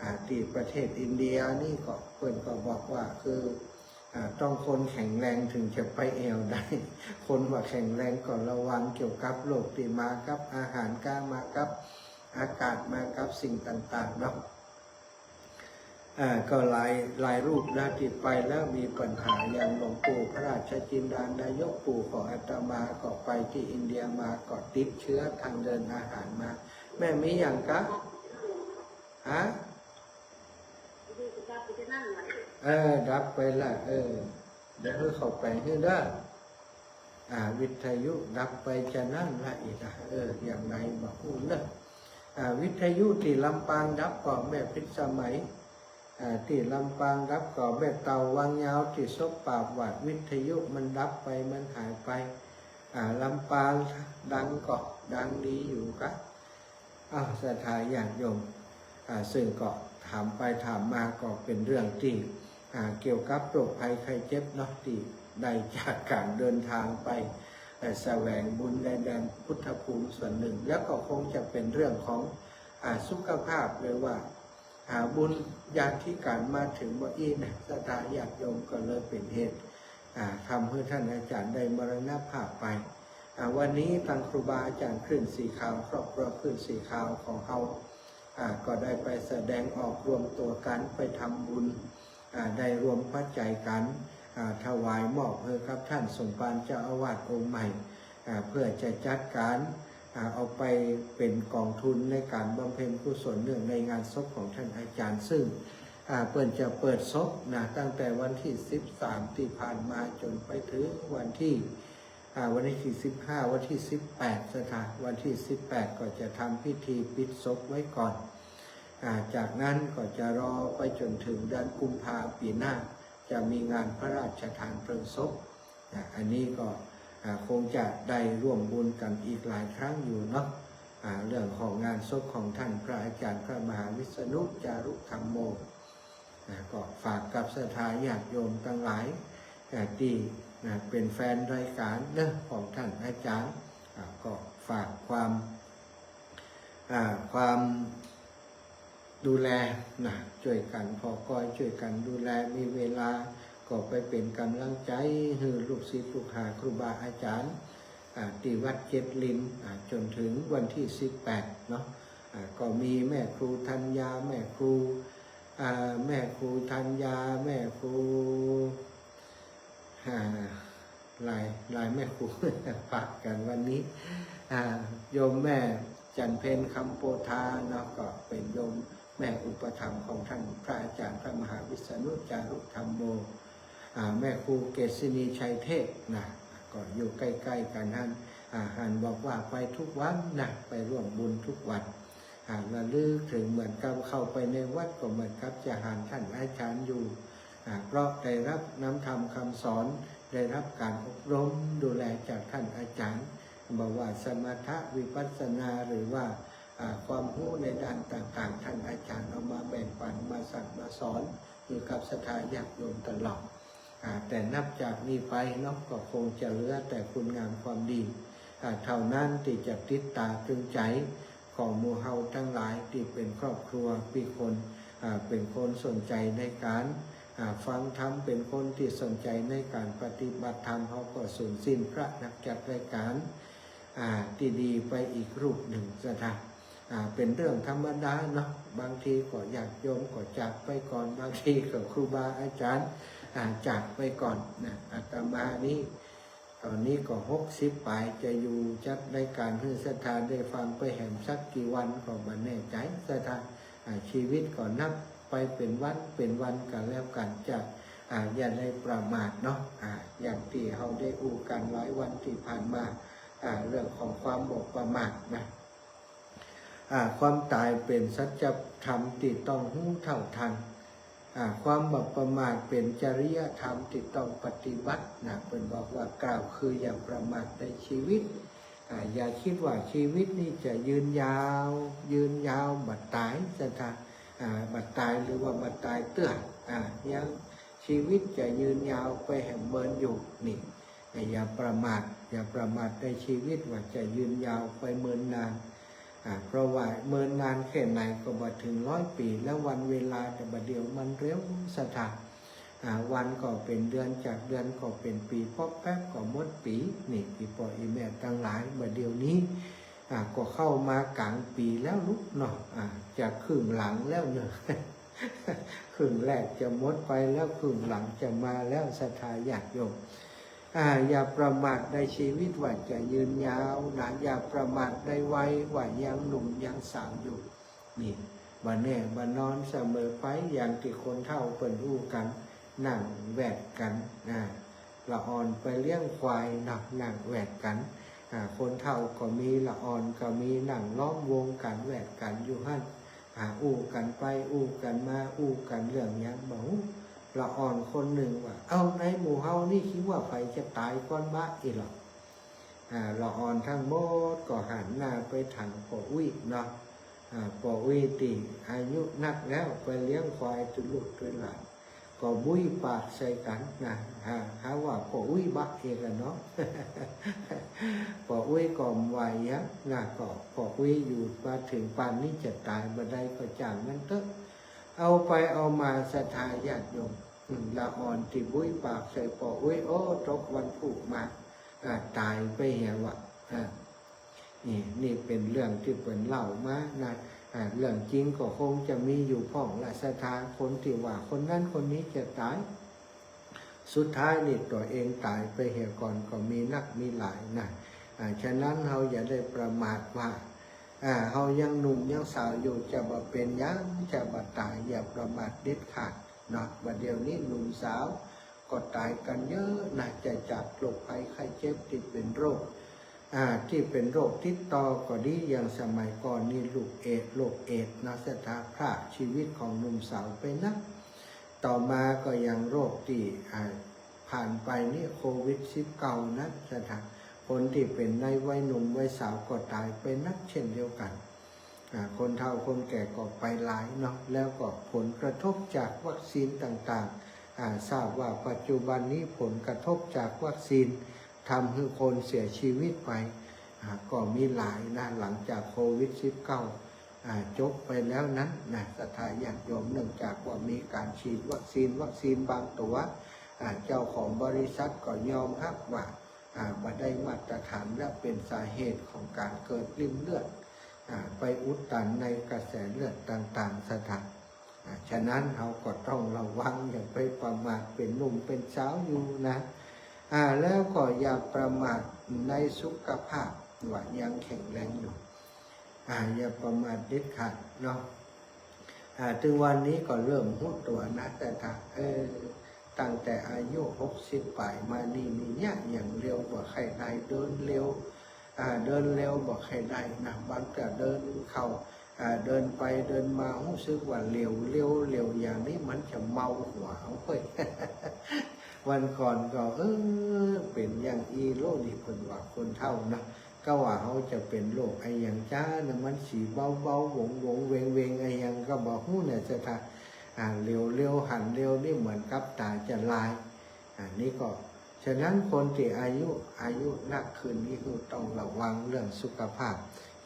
อ่า ตี้ประเทศอินเดียนี่ก็ เปิ้นก็บอกว่า คือ อ่า ต้องคนแข็งแรงเถิงจะไปแอ่วได้ คนบ่แข็งแรงก็ระวังเกี่ยวกับโรคตี้มากับอาหารก๊า มากับอากาศ มากับสิ่งต่างๆ เนาะ อ่า ก็หลาย หลายรูปนะตี้ไปแล้วมีปัญหา อย่างหลวงปู่พระราชจินดา นายกปู่ของอาตมา ก็ไปตี้อินเดียมา ก็ติดเชื้อทางเดินอาหารมา แม่มีหยังกะ ฮะ เออ ดับไปละ เออ เดี๋ยวหื้อเข้าไปหื้อเด้อ อ่า วิทยุดับไปจะนั้นละอีกนะ เออ อย่างไรบ่ฮู้เนอะ อ่า วิทยุตี้ลำปางดับก็แม่พิสมัย อ่า ตี้ลำปางดับก็แม่เต่าวังยาว ตี้สบปราบหวาดวิทยุมันดับไป มันหายไป อ่า ลำปางดังก็ดังดีอยู่กะ อ้าว ศรัทธาญาติโยม อ่า ซึ่งก็ถามไปถามมาก็เป๋นเรื่องตี้ อ่า เกี่ยวกับโรคภัยไข้เจ็บเนาะ ตี้ได้จากก๋านเดินตางไป เอ่อ แสวงบุญในแดนพุทธภูมิส่วนนึ่ง แล้วก็คงจะเป๋นเรื่องของ อ่า สุขภาพ หรือว่า อ่า บุญญาธิก๋านมาเถิงบ่อี้นะ ศรัทธาญาติโยม ก็เลยเป๋นเหตุ อ่า ทำหื้อต้านอาจ๋ารย์ได้มรณภาพไป อ่า วันนี้ตางครูบาอาจ๋ารย์คลื่นสีขาว ครอบครัวคลื่นสีขาวของเฮา อ่า ก็ได้ไปแสดงออกรวมตั๋วกั๋น ไปทำบุญ อ่า ได้รวมปัจจัยกั๋น อ่า ถวายมอบหื้อกับต้านสมภารเจ้าอาวาสองค์ใหม่ อ่า เพื่อจะจัดก๋าน อ่า เอาไปเป๋นก๋องทุนในก๋านบำเพ็ญกุศลเนื่องในงานศพของต้านอาจ๋ารย์ ซึ่ง อ่า เปิ้นจะเปิดศพนะ ตั้งแต่วันตี้สิบสามตี้ผ่านมาจ๋นไปเถิงวันตี้ อ่า วันตี้สิบห้า วันตี้สิบแปด ศรัทธา วันตี้สิบแปด ก็จะทำพิธีปิดศพไว้ก่อน อ่า จากนั้นก็จะรอไปจ๋นเถิงเดือนกุมภาปี๋หน้า จะมีงานพระราชทานเพลิงศพ อ่า อันนี้ก็ อ่า คงจะได้ร่วมบุญกั๋นอีกหลายครั้งอยู่เนาะ อ่า เรื่องของงานศพของท่านพระอาจารย์พระมหาวิษณุจารุธัมโม อ่า ก็ฝากกับศรัทธาญาติโยมตังหลาย อ่า ตี้ อ่า เป๋นแฟนรายก๋านเนาะ ของท่านอาจารย์ อ่า ก็ฝากความ อ่า ความ ดูแลนะ จ้วยกั๋นผ่อคอย จ้วยกั๋นดูแล มีเวลาก็ไปเป๋นก๋ำลังใจ๋หื้อลูกศิษย์ลูกหาครูบาอาจ๋ารย์ อ่า ตี้วัดเจ็ดลิน อ่า จ๋นเถิงวันตี้สิบแปดเนาะ อ่า ก็มีแม่ครูธัญญา แม่ครู อ่า แม่ครูธัญญา แม่ครู อ่า หลาย หลายแม่ครู ปะกั๋นวันนี้ อ่า โยมแม่จันทร์เพ็ญ คำโปธาเนาะ ก็เป๋นโยมแม่อุปถัมภ์ของท่านพระอาจารย์พระมหาวิษณุจารุธัมโม อ่า แม่ครูเกษณีชัยเทพนะ ก็อยู่ใก้ๆ กั๋นหั้น อ่า หันบอกว่าไปกู้วันนะ ไปร่วมบุญกู้วัน อ่า ระลึกเถิงเหมือนกับเข้าไปในวัดก็เหมือนกับจะหันท่านอาจ๋ารย์อยู่ อ่า เพราะได้ฮับน้ำธรรมคำสอน ได้ฮับก๋านอบรมดูแลจากท่านอาจ๋ารย์ บ่ว่าสมถะวิปัสสนา หรือว่า อ่า ความฮู้ในด้านต่างๆ ท่านอาจ๋ารย์เอามาแบ่งปัน มาสั่งมาสอนอยู่กับศรัทธาญาติโยมตลอด อ่า แต่นับจากนี้ไปเนาะ ก็คงจะเหลือแต่คุณงามความดี อ่า เท่านั้นตี้จะติดต๋าตรึงใจ๋ของหมู่เฮาตังหลายตี้เป๋นครอบครัว ตี้คน อ่า เป๋นคนสนใจ๋ในก๋าน อ่า ฟังธรรม เป๋นคนตี้สนใจ๋ในก๋านปฏิบัติธรรม เฮาก็สูญสิ้นพระนักจัดรายก๋าน อ่า ตี้ดีไปอีกรูปนึ่งศรัทธา อ่า เป๋นเรื่องธรรมดาเนาะ บางทีก็ญาติโยมก็จากไปก่อน บางทีก็ครูบาอาจ๋ารย์ อ่า จากไปก่อนนะ อาตมานี่ ต๋อนนี้ก็หกสิบป๋าย จะอยู่จัดรายก๋านหื้อศรัทธาได้ฟังไปแหมสักกี่วันก็บ่แน่ใจ๋ศรัทธา อ่า ชีวิตก็นับไปเป๋นวันเป๋นวันกั๋นแล้วกั๋น จะ อ่า อย่าได้ประมาทเนาะ อ่า อย่างตี้เฮาได้อู้กั๋นหลายวันตี้ผ่านมา อ่า เรื่องของความบ่ประมาทนะ อ่า ความต๋ายเป๋นสัจธรรมตี้ต้องฮู้เท่าทัน อ่า ความบ่ประมาทเป๋นจริยธรรมตี้ต้องปฏิบัตินะ เปิ้นบอกว่ากล่าวคืออย่าประมาทในชีวิต อ่า อย่าคิดว่าชีวิตนี้จะยืนยาว ยืนยาวบ่ต๋ายศรัทธา อ่า บ่ต๋ายหรือว่าบ่ต๋ายเตื้อ อ่า ยัง ชีวิตจะยืนยาวไปแหมเมินอยู่นี่ อย่าประมาท อย่าประมาทในชีวิตว่าจะยืนยาวไปเมินนาน อ่า เพราะว่าเมินนานแค่ไหนก็บ่เถิงร้อยปี๋ แล้ววันเวลาแต่บ่าเดี่ยวมันเร็วศรัทธา อ่า วันก็เป๋นเดือน จากเดือนก็เป๋นปี๋ ป๊อบแป๊บก็หมดปี๋ นี่ อี่ป้ออี่แม่ตังหลาย บ่าเดี่ยวนี้ อ่า ก็เข้ามากลางปี๋แล้วลูกเนาะ อ่า จะครึ่งหลังแล้วเนาะ ครึ่งแรกจะหมดไปแล้ว ครึ่งหลังจะมาแล้ว ศรัทธาญาติโยม อ่า อย่าประมาทในชีวิตว่าจะยืนยาวนะ อย่าประมาทในวัยว่ายังหนุ่มยังสาวอยู่ นี่ บ่แน่บ่นอนเสมอไป อย่างตี้คนเฒ่าเปิ้นอู้กั๋น นั่งแวดกั๋นนะ ละอ่อนไปเลี้ยงควายนะ นั่งแวดกั๋น อ่า คนเฒ่าก็มี ละอ่อนก็มี นั่งล้อมวงกั๋น แวดกั๋นอยู่หั้น อ่า อู้กั๋นไป อู้กั๋นมา อู้กั๋นเรื่องหยังบ่ฮู้ ละอ่อนคนนึ่งว่า เอ้า ในหมู่เฮานี่คิดว่าใผจะต๋ายก่อนบะอี้หละ อ่า ละอ่อนตังหมดก็หันหน้าไปถามป้ออุ๊ยเนาะ อ่า ป้ออุ๊ยตี้อายุนักแล้ว ไปเลี้ยงควายตวยลูกตวยหลาน ก็บุ้ยปากใส่กั๋นนะ หา หาว่าป้ออุ๊ยบะเองอะเนาะ ป้ออุ๊ยก็บ่ว่าหยังนะ ก็ป้ออุ๊ยอยู่มาเถิงปานนี้จะต๋ายบ่าใดก็จ้างมันเต๊อะ เอาไปเอามาศรัทธาญาติโยม อืม ละอ่อนตี้บุ้ยปากใส่ป้ออุ๊ย โอ้ ตกวันพูกมา อ่า ต๋ายไปเหียว่ะ อ่า นี่ นี่เป๋นเรื่องตี้เปิ้นเล่ามานะ อ่า เรื่องจริงก็คงจะมีอยู่พ่องละศรัทธา คนตี้ว่าคนนั้นคนนี้จะต๋าย สุดท้ายนี่ตั๋วเองต๋ายไปเหียก่อนก็มีนักมีหลายนะ อ่า ฉะนั้นเฮาอย่าได้ประมาทว่า อ่า เฮายังหนุ่มยังสาวอยู่ จะบ่เป๋นหยัง จะบ่ต๋าย อย่าประมาทเด็ดขาดเนาะ บ่าเดี่ยวนี้หนุ่มสาวก็ต๋ายกั๋นเยอะนะ จะจากโรคภัยไข้เจ็บตี้เป๋นโรค อ่า ตี้เป๋นโรคติดต่อก็ดี อย่างสมัยก่อนนี่ลูกเอดส์ โรคเอดส์นะ ศรัทธา พรากชีวิตของหนุ่มสาวไปนัก ต่อมาก็ยังโรคตี้ อ่า ผ่านไปนี่โควิดสิบเก้านะ ศรัทธา คนตี้เป๋นในวัยหนุ่มวัยสาวก็ต๋ายไปนักเช่นเดียวกั๋น อ่า คนเฒ่าคนแก่ก็ไปหลายเนาะ แล้วก็ผลกระทบจากวัคซีนต่างๆ อ่า ทราบว่าปัจจุบันนี้ผลกระทบจากวัคซีน ทำหื้อคนเสียชีวิตไป อ่า ก็มีหลายนะ หลังจากโควิดสิบเก้า อ่า จบไปแล้วนั้นนะ ศรัทธาญาติโยม เนื่องจากว่ามีก๋านฉีดวัคซีน วัคซีนบางตั๋ว อ่า เจ้าของบริษัทก็ยอมฮับว่า อ่า บ่ได้มาตรฐาน และเป๋นสาเหตุของก๋านเกิดริ่มเลือด อ่า ไปอุดตันในกระแสเลือดต่างๆ ศรัทธา อ่า ฉะนั้นเฮาก็ต้องระวัง อย่าไปประมาท เป๋นหนุ่มเป๋นสาวอยู่นะ อ่า แล้วก็อย่าประมาทในสุขภาพ ว่ายังแข็งแรงอยู่ อ่า อย่าประมาทเด็ดขาดเนาะ อ่า เถิงวันนี้ก็เริ่มฮู้ตั๋วนะ ศรัทธา เออ ตั้งแต่อายุหกสิบป๋ายมานี่ นี่เยียะอย่างเร็ว บ่ใค่ได้ เดินเร็ว อ่า เดินเร็วบ่ใค่ได้นะ บางเตื้อเดินเข้า อ่า เดินไปเดินมา ฮู้สึกว่าเหลวเร็ว เหลวอย่างนี้มันจะเมาหัวเว้ย วันก่อนก็ เออ เป๋นอย่างอี้โลนี่ เปิ้นว่าคนเฒ่านะ ก็ว่าเฮาจะเป๋นโรคอะหยังจ๊านะ มันสีเบาๆ หวงๆ เวงๆ อะหยังก็บ่ฮู้นะ ศรัทธา อ่า เหลวเร็วหันเร็วนี่เหมือนกับต๋าจะลาย อันนี้ก็ ฉะนั้นคนตี้อายุ อายุนักขึ้นนี่คือต้องระวังเรื่องสุขภาพ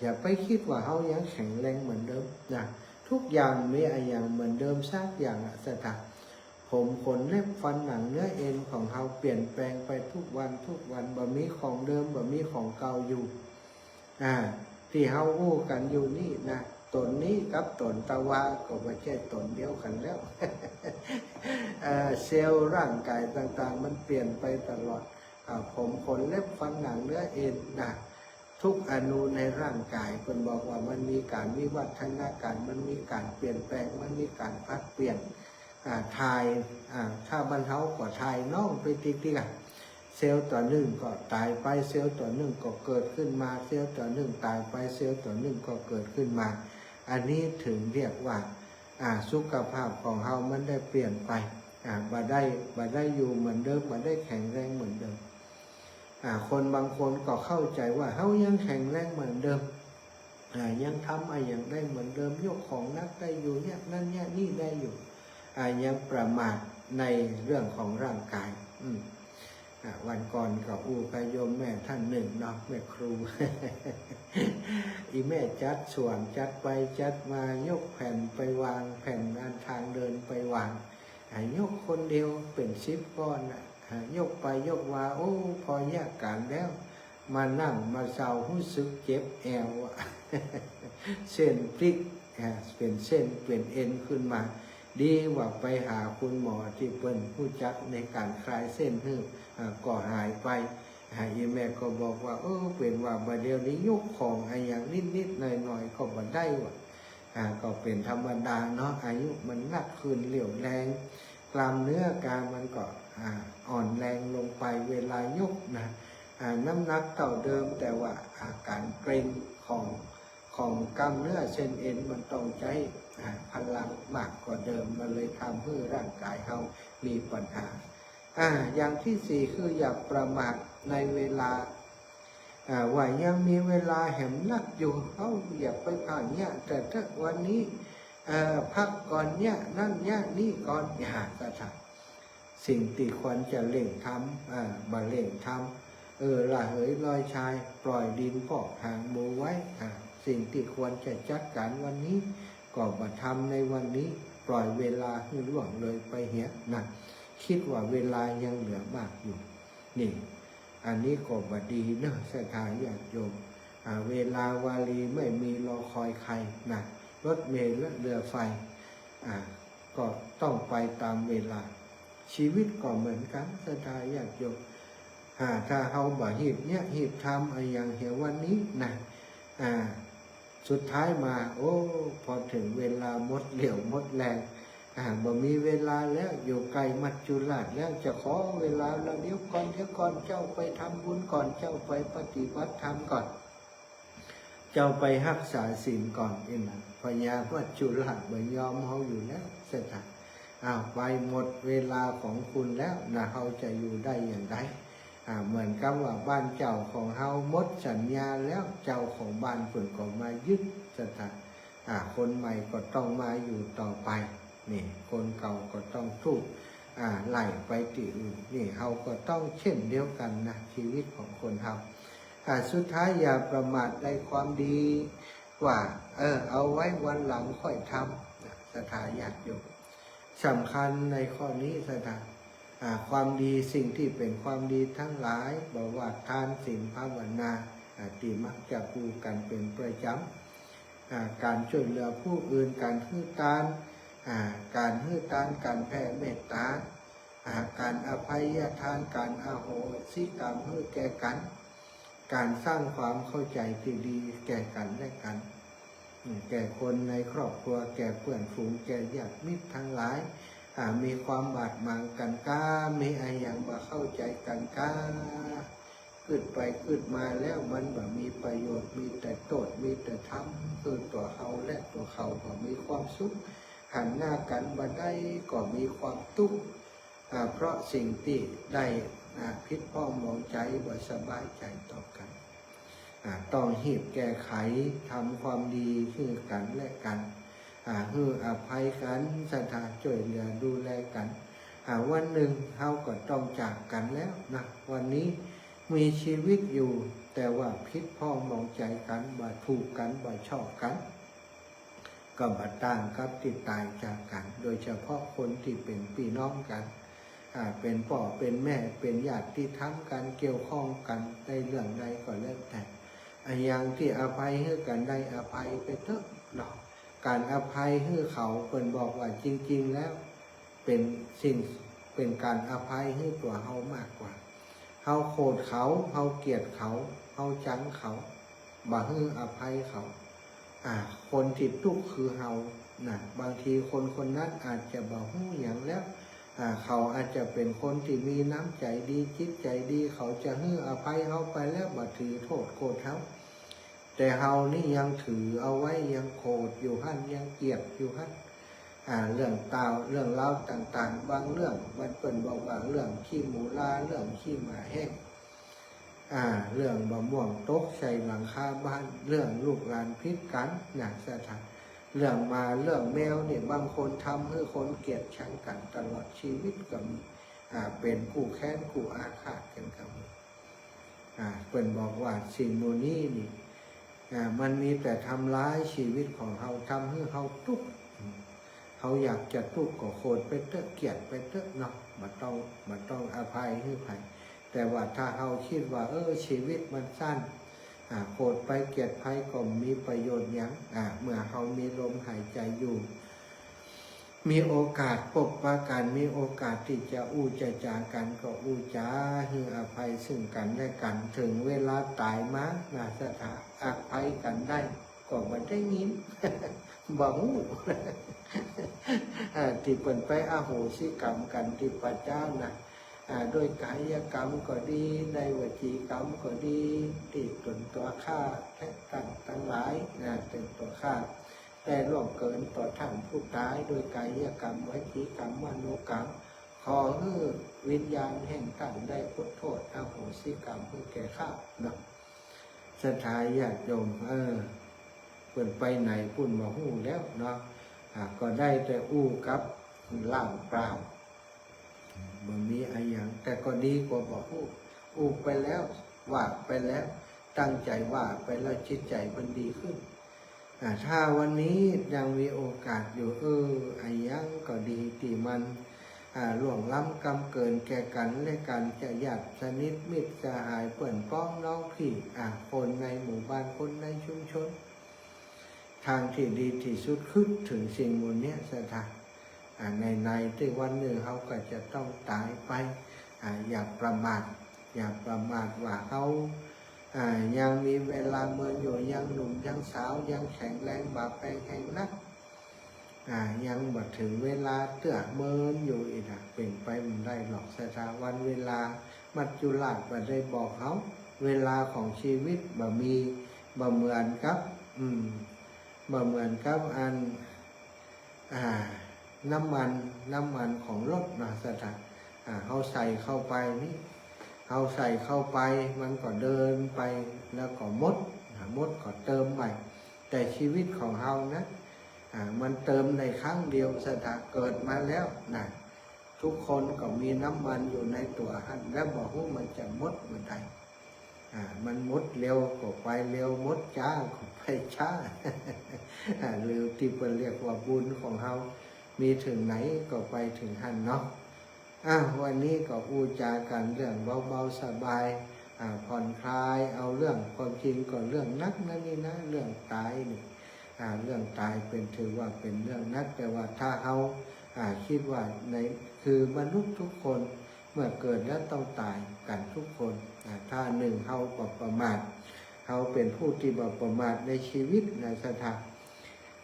อย่าไปกึ๊ดว่าเฮายังแข็งแรงเหมือนเดิมนะ ทุกอย่างบ่มีอะหยังเหมือนเดิมสักอย่างอะ ศรัทธา ผมขนเล็บฟันหนังเนื้อเอ็นของเฮาเปลี่ยนแปลงไปทุกวันทุกวัน บ่มีของเดิม บ่มีของเก่าอยู่ อ่า ตี้เฮาอู้กั๋นอยู่นี่นะ ต๋นนี้กับต๋นตะวาก็บ่ใจ้ต๋นเดียวกั๋นแล้ว เอ่อ เซลล์ร่างกายต่างๆ มันเปลี่ยนไปตลอด อ่า ผมขนเล็บฟันหนังเนื้อเอ็นนะ ทุกอนูในร่างกาย เปิ้นบอกว่ามันมีก๋านวิวัฒนาการ มันมีก๋านเปลี่ยนแปลง มันมีก๋านผัดเปลี่ยน อ่า ถ่าย อ่า ถ้าบ้านเฮาก็ถ่ายน้องไปติ๊กๆ อะ เซลล์ตั๋วนึ่งก็ต๋ายไป เซลล์ตั๋วนึ่งก็เกิดขึ้นมา เซลล์ตั๋วนึ่งต๋ายไป เซลล์ตั๋วนึ่งก็เกิดขึ้นมา อันนี้เถิงเรียกว่า อ่า สุขภาพของเฮามันได้เปลี่ยนไป อ่า บ่ได้ บ่ได้อยู่เหมือนเดิม บ่ได้แข็งแรงเหมือนเดิม อ่า คนบางคนก็เข้าใจ๋ว่าเฮายังแข็งแรงเหมือนเดิม อ่า ยังทำอะหยังได้เหมือนเดิม ยกของหนักได้อยู่ เยียะนั้นเยียะนี้ได้อยู่ อ่า ยังประมาทในเรื่องของร่างกาย อืม อ่า วันก่อนก็อู้กับโยมแม่ท่านนึ่งเนาะ แม่ครู อี่แม่จัดสวน จัดไปจัดมา ยกแผ่นไปวาง แผ่นอันทางเดินไปวาง อ่า ยกคนเดียวเป๋นสิบก้อนน่ะ อ่า ยกไปยกมา โอ้ ผ่อเยียะก๋านแล้ว มานั่งมาเซาฮู้สึกเจ็บแอวอะ เส้นพลิก อ่า เป๋นเส้นเป๋นเอ็นขึ้นมา ดีว่าไปหาคุณหมอตี้เปิ้นฮู้จักในก๋านคลายเส้นหื้อ อ่า ก็หายไป อ่า อี่แม่ก็บอกว่า เออ เป๋นว่าบ่าเดี่ยวนี้ยกของอะหยังนิดๆ หน่อยๆ ก็บ่ได้ว่ะ อ่า ก็เป๋นธรรมดาเนาะ อายุมันนักขึ้น เรี่ยวแรง กล้ามเนื้อกล้ามมันก็ อ่า อ่อนแรงลงไป เวลายกนะ อ่า น้ำหนักเต้าเดิม แต่ว่าอาก๋านเกร็งของ ของกล้ามเนื้อเส้นเอ็นมันต้องใจ๊ อ่า พลังมากกว่าเดิม มันเลยทำหื้อร่างกายเฮามีปัญหา อ่า อย่างตี้สี่คืออย่าประมาทในเวลา อ่า ว่ายังมีเวลาแหมนักอยู่ เฮาอย่าไปผ่านเยียะ แต่ถ้าวันนี้ เอ่อ พักก่อนเยียะนั้นเยียะนี้ก่อน อย่า ศรัทธา สิ่งตี้ควรจะเร่งทำ อ่า บ่เร่งทำ เออ ละเหยลอยชาย ปล่อยดินพอกหางหมูไว้ อ่า สิ่งตี้ควรจะจัดก๋านวันนี้ ก็บ่ทำในวันนี้ ปล่อยเวลาหื้อล่วงเลยไปเหียนะ กึ๊ดว่าเวลายังเหลือมากอยู่ นี่ อันนี้ก็บ่ดีเนาะ ศรัทธาญาติโยม อ่า เวลาวารีไม่มีรอคอยใครนะ รถเมล์และเรือไฟ อ่า ก็ต้องไปตามเวลา ชีวิตก็เหมือนกั๋น ศรัทธาญาติโยม อ่า ถ้าเฮาบ่ฮีบเยียะฮีบทำอะหยังเหียวันนี้นะ อ่า สุดท้ายมา โอ้ พอเถิงเวลาหมดเรี่ยวหมดแฮง อ่า บ่มีเวลาแล้ว อยู่ใก้มัจจุราชแล้ว จะขอเวลาละ เดี๋ยวก่อน เดี๋ยวก่อน เจ้าไปทำบุญก่อน เจ้าไปปฏิบัติธรรมก่อน เจ้าไปฮักษาศีลก่อน อี้นะ พญามัจจุราชบ่ยอมเฮาอยู่แล้ว ศรัทธา อ้าว ไปหมดเวลาของคุณแล้วนะ เฮาจะอยู่ได้อย่างไร อ่า เหมือนกับว่าบ้านเจ้าของเฮาหมดสัญญาแล้ว เจ้าของบ้านเปิ้นก็มายึด ศรัทธา อ่า คนใหม่ก็ต้องมาอยู่ต่อไป นี่ คนเก่าก็ต้องถูก อ่า ไล่ไปตี้อื่น นี่ เฮาก็ต้องเช่นเดียวกั๋นนะ ชีวิตของคนเฮา อ่า สุดท้ายอย่าประมาทในความดี ว่า เออ เอาไว้วันหลังค่อยทำ นะ ศรัทธาญาติโยม สำคัญในข้อนี้ ศรัทธา อ่า ความดี สิ่งตี้เป๋นความดีทั้งหลาย บ่ว่าทาน ศีล ภาวนา อ่า ตี้มักจะอู้กั๋นเป๋นประจ๋ำ อ่า ก๋านจ้วยเหลือผู้อื่น ก๋านหื้อตาน อ่า ก๋านหื้อตาน ก๋านแผ่เมตต๋า อ่า ก๋านอภัยทาน ก๋านอโหสิกรรมหื้อแก่กั๋น ก๋านสร้างความเข้าใจ๋ตี้ดีแก่กั๋นและกั๋น อืม แก่คนในครอบครัว แก่เปื้อนฝูง แก่ญาติมิตรทั้งหลาย อ่า มีความบาดหมางกั๋นก้า มีอะหยังบ่เข้าใจ๋กั๋นก้า กึ๊ดไปกึ๊ดมาแล้วมันบ่มีประโยชน์ มีแต่โต้ษ มีแต่ทำหื้อตั๋วเฮาและตั๋วเขาบ่มีความสุข หันหน้ากั๋นบ่ได้ก็มีความตุ๊กข์ อ่า เพราะสิ่งตี้ได้ อ่า ผิดพ้องหมองใจ๋ บ่สบายใจ๋ต่อกั๋น อ่า ต้องฮีบแก้ไข ทำความดีหื้อกั๋นและกั๋น อ่า หื้ออภัยกั๋น ศรัทธา จ้วยเหลือดูแลกั๋น อ่า วันนึ่งเฮาก็ต้องจากกั๋นแล้วนะ วันนี้มีชีวิตอยู่ แต่ว่าผิดพ้องหมองใจ๋กั๋น บ่ถูกกั๋น บ่ชอบกั๋น ก็บ่ต่างกับตี้ต๋ายจากกั๋น โดยเฉพาะคนตี้เป๋นปี้น้องกั๋น อ่า เป๋นป้อเป๋นแม่ เป๋นญาติธรรมกั๋น เกี่ยวข้องกั๋นในเรื่องใดก็แล้วแต่ อะหยังตี้อภัยหื้อกั๋นได้ อภัยไปเต๊อะเนาะ ก๋านอภัยหื้อเขา เปิ้นบอกว่าจริงๆ แล้ว เป๋นสิ่ง เป๋นก๋านอภัยหื้อตั๋วเฮามากกว่า เฮาโขดเขา เฮาเกลียดเขา เฮาจังเขา บ่หื้ออภัยเขา อ่า คนตี้ตุ๊กข์คือเฮา นะ บางทีคนคนนั้นอาจจะบ่ฮู้หยังแล้ว อ่า เขาอาจจะเป๋นคนตี้มีน้ำใจ๋ดี จิตใจ๋ดี เขาจะหื้ออภัยเฮาไปแล้ว บ่ถือโต้ษโกรธเฮา แต่เฮานี่ยังถือเอาไว้ ยังโขดอยู่หั้น ยังเกลียดอยู่หั้น อ่า เรื่องตาว เรื่องราวต่างๆ บางเรื่อง มันเปิ้นบอกว่าเรื่องขี้หมูลา เรื่องขี้หมาแห้ง อ่า เรื่องบ่าม่วงตกใส่หลังคาบ้าน เรื่องลูกหลานผิดกั๋น นะ ศรัทธา เรื่องหมา เรื่องแมวนี่ บางคนทำหื้อคนเกลียดชังกั๋นตลอดชีวิตก็มี อ่า เป๋นคู่แค้นคู่อาฆาตกั๋นก็มี อ่า เปิ้นบอกว่าสิ่งหมู่นี้นี่ อ่า มันมีแต่ทำร้ายชีวิตของเฮา ทำหื้อเฮาตุ๊กข์ อืม เฮาอยากจะตุ๊กข์ก็โขดไปเต๊อะ เกลียดไปเต๊อะเนาะ บ่ต้อง บ่ต้องอภัยหื้อใผ แต่ว่าถ้าเฮากึ๊ดว่า เออ ชีวิตมันสั้น อ่า โขดไปเกลียดไปก็บ่มีประโยชน์หยัง อ่า เมื่อเฮามีลมหายใจ๋อยู่ มีโอกาสปบปะกั๋น มีโอกาสตี้จะอู้จะจ๋ากั๋นก็อู้จ๋า หื้ออภัยซึ่งกั๋นและกั๋น เถิงเวลาต๋ายมา นะ ศรัทธา อภัยกั๋นได้ ก็บ่ได้ยิน บ่ฮู้ อ่า ตี้เปิ้นไปอโหสิกรรมกั๋นตี้ป่าจ๊านะ อ่า ด้วยก๋ายกรรมก็ดี ด้วยวจีกรรมก็ดี ตี้ต๋นตั๋วข้าและต้านตังหลาย นะ ต๋นตั๋วข้า ได้ล่วงเกินต่อต้านผู้ต๋าย ด้วยก๋ายกรรม วจีกรรม มโนกรรม ขอหื้อวิญญาณแห่งต้านได้พ้นโต้ษ อโหสิกรรมหื้อแก่ข้า เนาะ ศรัทธาญาติโยม เออ เปิ้นไปไหนปุ้นบ่ฮู้แล้วเนาะ อ่า ก็ได้แต่อู้กับล่างเปล่า บ่มีอะหยัง แต่ก็ดีกว่าบ่อู้ อู้ไปแล้ว ว่าไปแล้ว ตั้งใจ๋ว่าไปแล้ว จิตใจ๋มันดีขึ้น อ่า ถ้าวันนี้ยังมีโอกาสอยู่ เออ อะหยังก็ดีตี้มัน อ่า ล่วงล้ำกำเกินแก่กั๋นและกั๋น จะญาติสนิทมิตรสหาย เปื้อนป๊องน้องพี่ อ่า คนในหมู่บ้าน คนในชุมชน ทางตี้ดีตี้สุด กึ๊ดเถิงสิ่งหมู่เนี้ย ศรัทธา อ่า ในๆ ตี้วันนึ่งเฮาก็จะต้องต๋ายไป อ่า อย่าประมาท อย่าประมาทว่าเฮา อ่า ยังมีเวลาเมินอยู่ ยังหนุ่มยังสาว ยังแข็งแรงบ่าแปงแฮงนัก อ่า ยังบ่เถิงเวลาเตื้อ เมินอยู่อีกนะ เป๋นไปบ่ได้หรอก ศรัทธา วันเวลา มัจจุราชบ่ได้บอกเฮา เวลาของชีวิตบ่มี บ่เหมือนกับ อืม บ่เหมือนกับอัน อ่า น้ำมัน น้ำมันของรถนะ ศรัทธา อ่า เฮาใส่เข้าไปนี่ เฮาใส่เข้าไป มันก็เดินไป แล้วก็หมดนะ หมดก็เติมใหม่ แต่ชีวิตของเฮานะ อ่า มันเติมได้ครั้งเดียว ศรัทธา เกิดมาแล้วนะ ทุกคนก็มีน้ำมันอยู่ในตั๋วหั้น แล้วบ่ฮู้มันจะหมดเมื่อใด อ่า มันหมดเร็วก็ไปเร็ว หมดจ๊าก็ไปจ๊า อ่า หรือตี้เปิ้นเรียกว่าบุญของเฮา มีเถิงไหนก็ไปเถิงหั้นเนาะ อ่ะ วันนี้ก็อู้จ๋ากั๋นเรื่องเบาๆ สบาย อ่า ผ่อนคลาย เอาเรื่อง ความจริงก็เรื่องหนักนะนี่นะ เรื่องต๋ายนี่ อ่า เรื่องต๋ายเป๋น ถือว่าเป๋นเรื่องหนัก แต่ว่าถ้าเฮา อ่า กึ๊ดว่าใน คือมนุษย์ทุกคนเมื่อเกิดแล้วต้องต๋ายกั๋นทุกคน อ่า ถ้านึ่งเฮาบ่ประมาท เฮาเป๋นผู้ตี้บ่ประมาทในชีวิตนะ ศรัทธา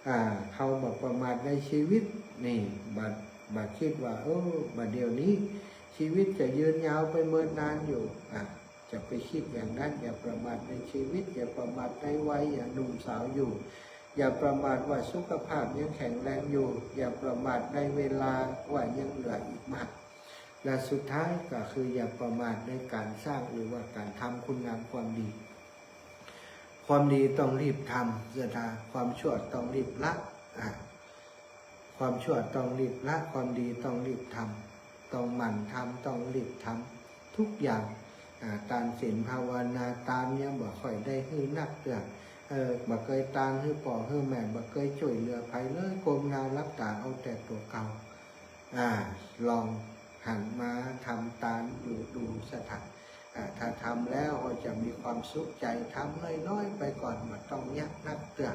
อ่า เฮาบ่ประมาทในชีวิตนี่ บ่ บ่กึ๊ดว่า เออ บ่าเดี่ยวนี้ชีวิตจะยืนยาวไปเมินนานอยู่ อ่า จะไปกึ๊ดอย่างนั้น อย่าประมาทในชีวิต อย่าประมาทในวัย ยังหนุ่มสาวอยู่ อย่าประมาทว่าสุขภาพยังแข็งแรงอยู่ อย่าประมาทในเวลาว่ายังเหลืออีกมาก และสุดท้ายก็คืออย่าประมาทในก๋านสร้างหรือว่าก๋านทำคุณงามความดี ความดีต้องรีบทำ ศรัทธา ความชั่วต้องรีบละ อ่า ความชั่วต้องรีบละ ความดีต้องรีบทำ ต้องหมั่นทำ ต้องรีบทำทุกอย่าง อ่า ตานศีลภาวนา ตานยังบ่ค่อยได้หื้อนักเตื้อ เออ บ่เกยตานหื้อป้อหื้อแม่ บ่เกยจ้วยเหลือใผเลย ก้มหน้าหลับต๋าเอาแต่ตั๋วเก่า อ่า ลองหันมาทำตานอยู่ดู ศรัทธา อ่า ถ้าทำแล้วก็จะมีความสุขใจ๋ ทำน้อยๆ ไปก่อน บ่ต้องยากนักเตื้อ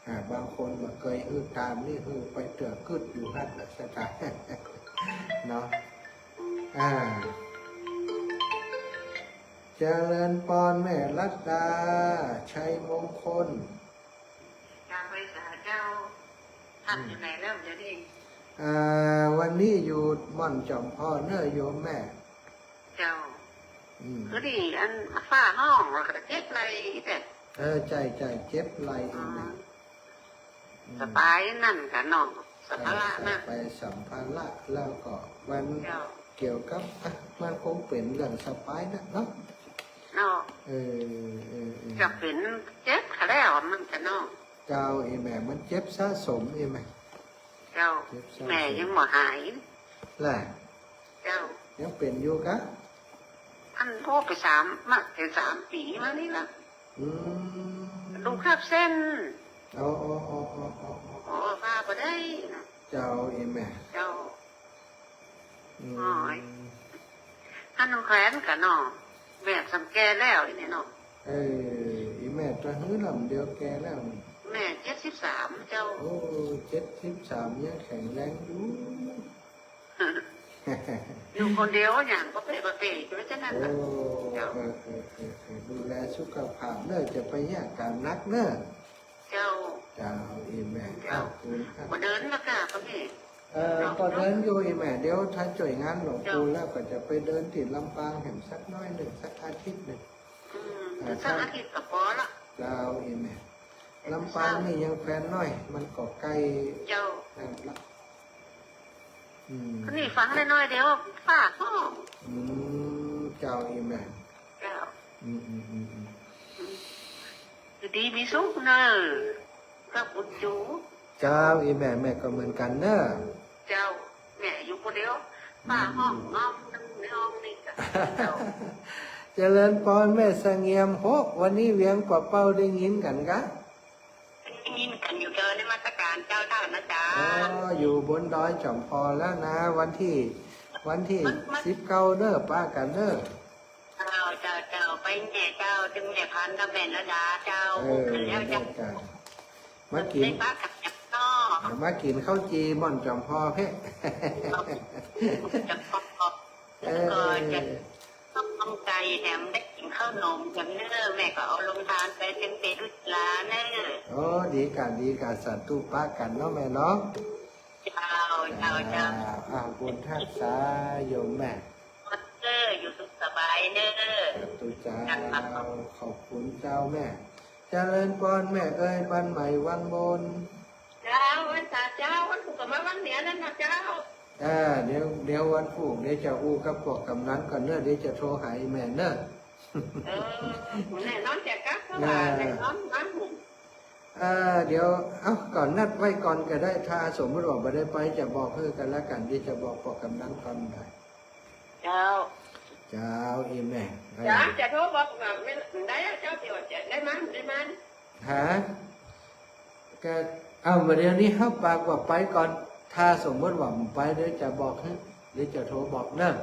อ่า บางคนบ่เกยหื้อตานนี่ หื้อไปเตื้อกึ๊ดอยู่หั้นแหละ ศรัทธา เนาะ อ่า เจริญปอนแม่รัตดา ชัยมงคล เจ้า ไหว้สาเจ้า ท่านอยู่ไหนแล้วเดี๋ยวนี้ อ่า วันนี้อยู่ม่อนจอมผ่อเน่อโยมแม่ เจ้า อืม คือดี อันฟ้าฮ้องแล้วก็เจ็บไหล่แต่ เออ ใจ้ ใจ้ เจ็บไหล่ อ๋อ นี่แหละ อืม สะปายนั่นกะเนาะ สัมภาระนะ ใจ้ ใจ้ ไปสัมภาระ แล้วก็วัน เจ้า เกี่ยวกับ อ่ะ มันคงเป๋นเรื่องสะปายนะเนาะ เนาะ เออ เออ เออ จะเป๋นเจ็บขาแล้วมันกะเนาะ เจ้า อีแม่ มันเจ็บสะสม อีแม่ เจ้า เจ็บสะสม แม่ยังบ่หาย แหละ เจ้า ยังเป๋นอยู่กะ อันโทษไปสาม มาเป๋นสามปี๋มานี่ละ อืม ดูกทับเส้น อ๋อ อ๋อ อ๋อ พาบ่ได้นะ เจ้า อีแม่ เจ้า อืม อ๋อ อันแขวนกะเนาะ แม่ส่ำแก่แล้วอีนี่เนาะ เออ อีแม่ตะหื้อลำเดียวแก่แล้วนี่ แม่เจ็ดสิบสามเจ้า โอ้ เจ็ดสิบสามยังแข็งแรงอยู่ อยู่คนเดียว ย่างก็เป๋ก็เป๋อยู่ฉะนั้นน่ะ โอ้ เจ้า เออ เออ เออ เออ ดูแลสุขภาพเน่อ จะไปเยียะก๋านหนักเน่อ เจ้า เจ้า อีแม่ เจ้า ขอบคุณครับ บ่เดินละก้าก็มี เออ เนาะ ก็เดินอยู่ อีแม่ เดี๋ยวถ้าจ้วยงานหลวงปู่ เจ้า แล้วก็จะไปเดินตี้ลำปางแหมสักน้อยนึ่ง สักอาทิตย์นึ่ง อืม เออ สักอาทิตย์ก็ปอละ เจ้า อีแม่ ลำปางนี่ยังแควนน้อย มันก็ใก้ เจ้า นั่นละ อืม ก็นี่ฟังได้น้อยเดียว ฟ้าฮ้อง อืม เจ้า อีแม่ เจ้า อืม อืม อืม อืม อยู่ดีมีสุขเน่อ กับบุญจู เจ้า อีแม่ แม่ก็เหมือนกั๋นเน่อ เจ้า แม่อยู่คนเดียว ฟ้าฮ้อง อืม งอมตึงในห้องนี่กะ เจ้า เจริญปอนแม่เสงี่ยม โห วันนี้เวียงป่าเป้าได้ยินกั๋นกะ ได้ยินกั๋นอยู่เจ้า นมัสก๋านเจ้า ท่านอาจ๋ารย์ อ๋อ อยู่บนดอยจอมผ่อแล้วนะ วันตี้ วันตี้ มัน มัน สิบเก้าเน่อ ปะกั๋นเน่อ เจ้า เจ้า เจ้า ไปแม่เจ้า ตึงแม่พันกับแม่ระดาเจ้า เออ ขึ้นแล้วเจ้า ได้กั๋น มากิ๋น ได้ปะกั๋นเนาะ มากิ๋นข้าวจี่ม่อนจอมผ่อเพ่ จอมผ่อ เออ ก็จะ เอ น้ำใจแถมได้กิ๋นข้าวหนมแถมเน่อ แม่ก็เอาโฮงตานไปเต็มเป๋ลูกหลานเน่อ โอ้ ดีก่ะ ดีก่ะ สาธุ ปะกั๋นเนาะแม่เนาะ เจ้า เจ้า เจ้า อ่า บุญฮักษาโยมแม่ เน่อ อยู่สุขสบายเน่อ สาธุเจ้า ขอบคุณเจ้าแม่ เจริญปอนแม่เอ๋ย บ้านใหม่วังบน เจ้า วันเสาร์เจ้า วันศุกร์ก็มาวังเหนือนั่นนะเจ้า อ่า เดี๋ยว เดี๋ยววันพุธเดี๋ยวจะอู้กับพวกกำนันก่อนเน่อ เดี๋ยวจะโทรหาอีแม่เน่อ เออ แน่นอนจะกลับ เพราะว่า อ่า แน่นอนมา เออ เดี๋ยว เอ้า ก่อนนัดไว้ก่อนก็ได้ ถ้าสมมุติว่าบ่ได้ไปจะบอกหื้อกั๋นละกั๋น เดี๋ยวจะบอกพวกกำนันก่อนได้ เจ้า เจ้า อีแม่ เจ้า จะโทรบอกว่าไม่ได้เจ้า เดี๋ยวจะได้มา ได้มา ฮะ ก็ เอ้า บ่าเดี๋ยวนี้ฮับปากว่าไปก่อน ถ้าสมมุติว่าบ่ไปเดี๋ยวจะบอกหื้อ เดี๋ยวจะโทรบอกเน่อ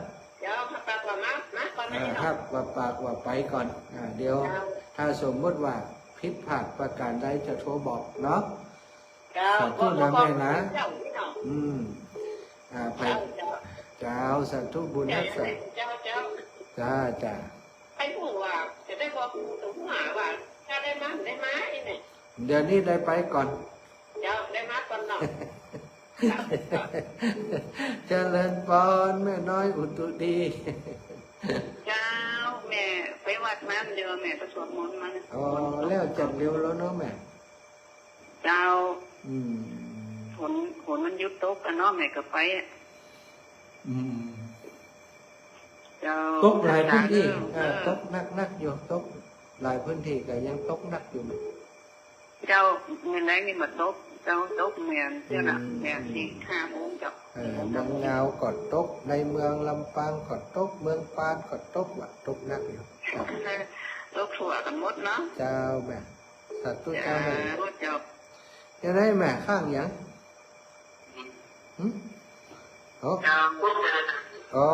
เดี๋ยวฮับปากว่ามา มาก่อน อ่า นะ ฮับว่าปากว่าไปก่อน อ่า เดี๋ยว เจ้า ถ้าสมมุติว่าผิดพลาดประการใดจะโทรบอกเนาะ เจ้า สาธุนะแม่นะ เจ้านี่เนาะ อืม อ่า ไป เจ้า เจ้า เจ้า สาธุบุญฮักษา เจ้า เจ้า จ้า จ้า ใครฮู้ว่าจะได้บอกตรงหาว่า ถ้าได้มา ได้มาอีเนี่ย เดี๋ยวนี้ได้ไปก่อน เจ้า ได้มาก่อนเนาะ เจริญปอนแม่น้อยอุตุดี เจ้า แม่ไปวัดมาเดี๋ยวแม่ไปสวดมนต์มา อ๋อ แล้วจัดเร็วแล้วเนาะแม่ เจ้า อืม ฝน ฝนมันหยุดตกอะเนาะ แม่ก็ไปอะ อืม เจ้า ตกหลายพื้นที่ เออ เออ ตกหนักๆอยู่ ตกหลายพื้นที่ก็ยังตกหนักอยู่ เจ้า มื้อแลงนี่บ่ตก เจ้า ตกแม่นเจ้าน่ะ อืม แม่นสี่ห้าโมงเจ้า เออ เมืองงาวก็ตก ในเมืองลำปางก็ตก เมืองปานก็ตก ว่าตกหนักอยู่ ตกทั่วกั๋นหมดเนาะ เจ้าแม่ สาธุเจ้าแม่ เจ้า เจ้า จะได้แม่ข้างหยัง หึ โอ้ เจ้า อ๋อ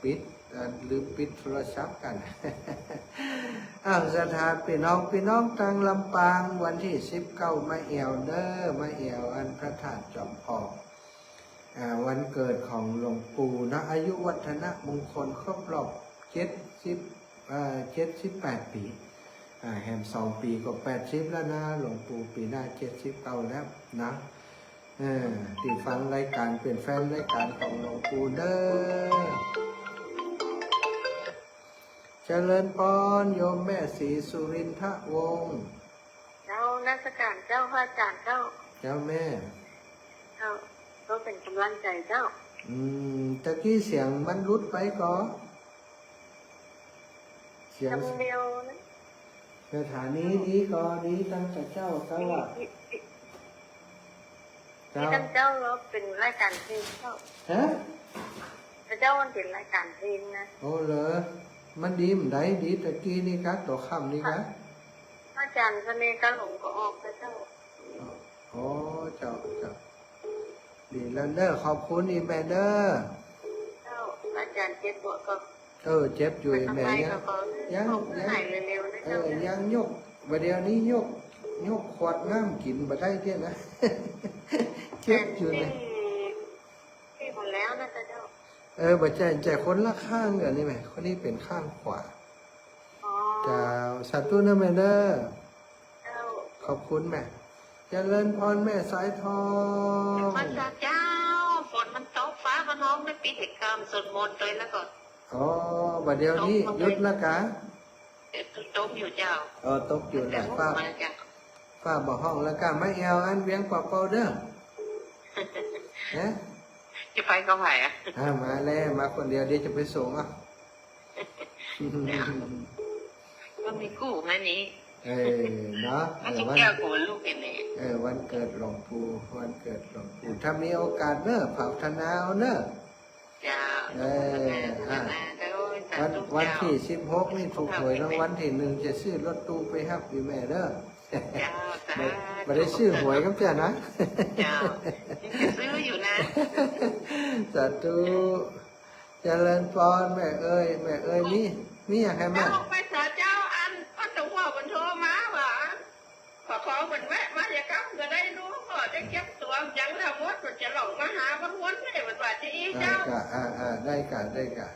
ปิด อ่า ลืมปิดโทรศัพท์กั๋น อ้าว ศรัทธาปี้น้อง ปี้น้องตางลำปาง วันตี้สิบเก้ามาแอ่วเน่อ มาแอ่วอันพระธาตุจอมทอง อ่า วันเกิดของหลวงปู่เนาะ อายุวัฒนมงคลครบรอบเจ็ดสิบ อ่า เจ็ดสิบแปดปี๋ อ่า แหมสองปี๋ก็แปดสิบแล้วนะ หลวงปู่ปี๋หน้าเจ็ดสิบเก้าแล้วนะ เออ ตี้ฟังรายก๋าน เป๋นแฟนรายก๋านของหลวงปู่เน่อ เจริญปอนโยมแม่ศรีสุรินทวงศ์ เจ้า นมัสก๋านเจ้า พระอาจ๋ารย์เจ้า เจ้าแม่ เจ้า ก็เป๋นก๋ำลังใจ๋เจ้า อืม ตะกี้เสียงมันหลุดไปก่อ เสียง กำเดียวนะ สถานีนี้ก็ดีตั้งแต่เจ้า เจ้าอะ เจ้า เจ้า เป๋นรายก๋านเพลงเจ้า ฮะ เจ้ามันเป๋นรายก๋านเพลงนะ โอ้เหรอ มันดีมันใด ดีตะกี้นี่กะ ตั๋วค่ำนี่กะ อาจ๋ารย์เสน่ห์กาหลงก็ออกแล้วเจ้า อ๋อ เจ้า เจ้า ดีแล้วเน่อ ขอบคุณอีแม่เน่อ เจ้า อาจ๋ารย์เจ็บบ่าก็ เออ เจ็บอยู่ แม่ยัง ยัง ยัง หายเร็วๆนะ เออ เจ้า ยังยก บ่าเดี่ยวนี้ยก ยกขวดน้ำกิ๋นบ่ได้เตี้ยนะ เจ็บอยู่นะ ที่หมดแล้วนะเจ้า เออ บ่ใจ้ ใจ้คนละข้างกั๋นนี่แหม คนนี้เป๋นข้างขวา อ๋อ เจ้า สาธุนะแม่เน่อ เจ้า ขอบคุณแม่ เจริญปอนแม่สายทอง พระเจ้า ฝนมันตก ฟ้ามันฮ้อง ได้ปิดกิจก๋รรมสวดมนต์ตวยแล้วก็ อ๋อ บ่าเดี่ยวนี้หยุดแล้วกะ เออ ตกอยู่เจ้า อ๋อ ตกอยู่นะ ฟ้า ฟ้าบ่ฮ้องแล้วกะ มาแอ่วอันเวียงป่าเปาเน่อ ฮะ จะไปกับใผอะ อ่า มาแล้ว มาคนเดียว เดี๋ยวจะไปส่งอ่ะ ก็มีกู้มานี่ เออ เนาะ เออ วัน แก้วของลูกเนี่ย เออ วันเกิดหลวงปู่ วันเกิดหลวงปู่ ถ้ามีโอกาสเน่อ ภาวนาเอาเน่อ เจ้า เออ อ่ะ ภาวนาเจ้า สาธุ วัน วัน เจ้า ตี้สิบหกนี่ถูกหวยรางวัลตี้นึ่ง จะซื้อรถตู้ไปฮับอยู่แม่เน่อ เจ้า สาธุ บ่ บ่ได้ซื้อหวยกับเจ้านะ เจ้า ยังจะซื้ออยู่นะ สาธุ เจริญปอนแม่เอ๋ย แม่เอ๋ย มี มีหยังแหมแม่ เจ้า ไปสาเจ้า อัน อันตะหัวมันโทรมาว่า ขอ ขอเหมือนแวะมาอย่าก้ำก็ได้ลูก ขอจะเก็บตั๋วยังแล้วหมด มันจะหลงมาหาวันๆ เลย มันว่าจะอี้เจ้า ได้กะ อ่า อ่า ได้กะ ได้กะ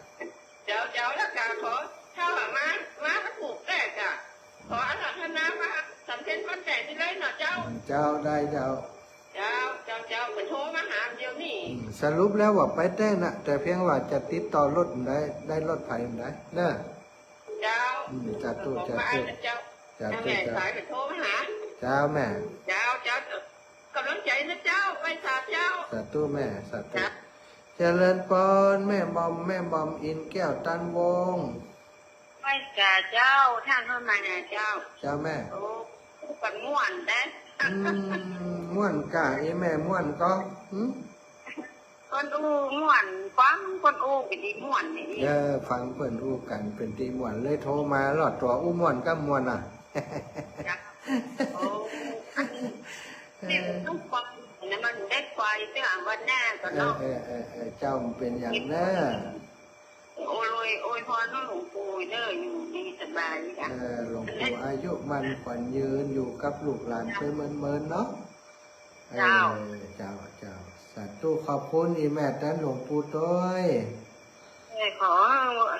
เจ้า เจ้า แล้วก็ขอ ถ้าว่ามา มาถูกแรกอะ ขออาราธนามาสำเพ็ญวันแรกนี้เลยเนาะเจ้า เจ้า ได้เจ้า เจ้า เจ้า เจ้า เปิ้นโทรมาหาเดี๋ยวนี้ อืม สรุปแล้วว่าไปแต๊น่ะ แต่เพียงว่าจะติดต่อรถบ่ได้ ได้รถไผบ่ได้เนาะ เจ้า อืม สาธุ ขอบพระคุณ สาธุ เจ้า สาธุ แม่ เจ้า สายเปิ้นโทรมาหา เจ้าแม่ เจ้า เจ้า กำลังใจนะเจ้า ไหว้สาเจ้า สาธุแม่ สาธุ เจ้า เจริญปอน แม่บอม แม่บอมอินแก้วตันวงศ์ ไหว้สาเจ้า ต้านเข้ามาหาเจ้า เจ้าแม่ โอ้ กันม่วนเด้ อืม ม่วนก่า อีแม่ม่วนก่อ หึ เปิ้นอู้ม่วน ฟังเปิ้นอู้ก็ดีม่วนนี่ เออ ฟังเปิ้นอู้กั๋นเป๋นต๋าม่วน เลยโทรมาลอดตั๋ว อู้ม่วนก็ม่วนน่ะ เจ้า โอ้ อันนี้ เออ เนี่ยต้องฟังนะ มันได้ไปเตื้อวันหน้าก่อนเนาะ เออ เออ เออ เออ เจ้า มันเป๋นหยังเน้อ โอ้ย อวยพรให้หลวงปู่เด้อ อยู่ดีสบายจ้ะ เออ หลวงปู่อายุมั่นขวัญยืน อยู่กับลูกหลานไปเมินๆ เนาะ เจ้า เออ เจ้า เจ้า สาธุ ขอบคุณอีแม่แต๊หลวงปู่ตวย เออ ขอ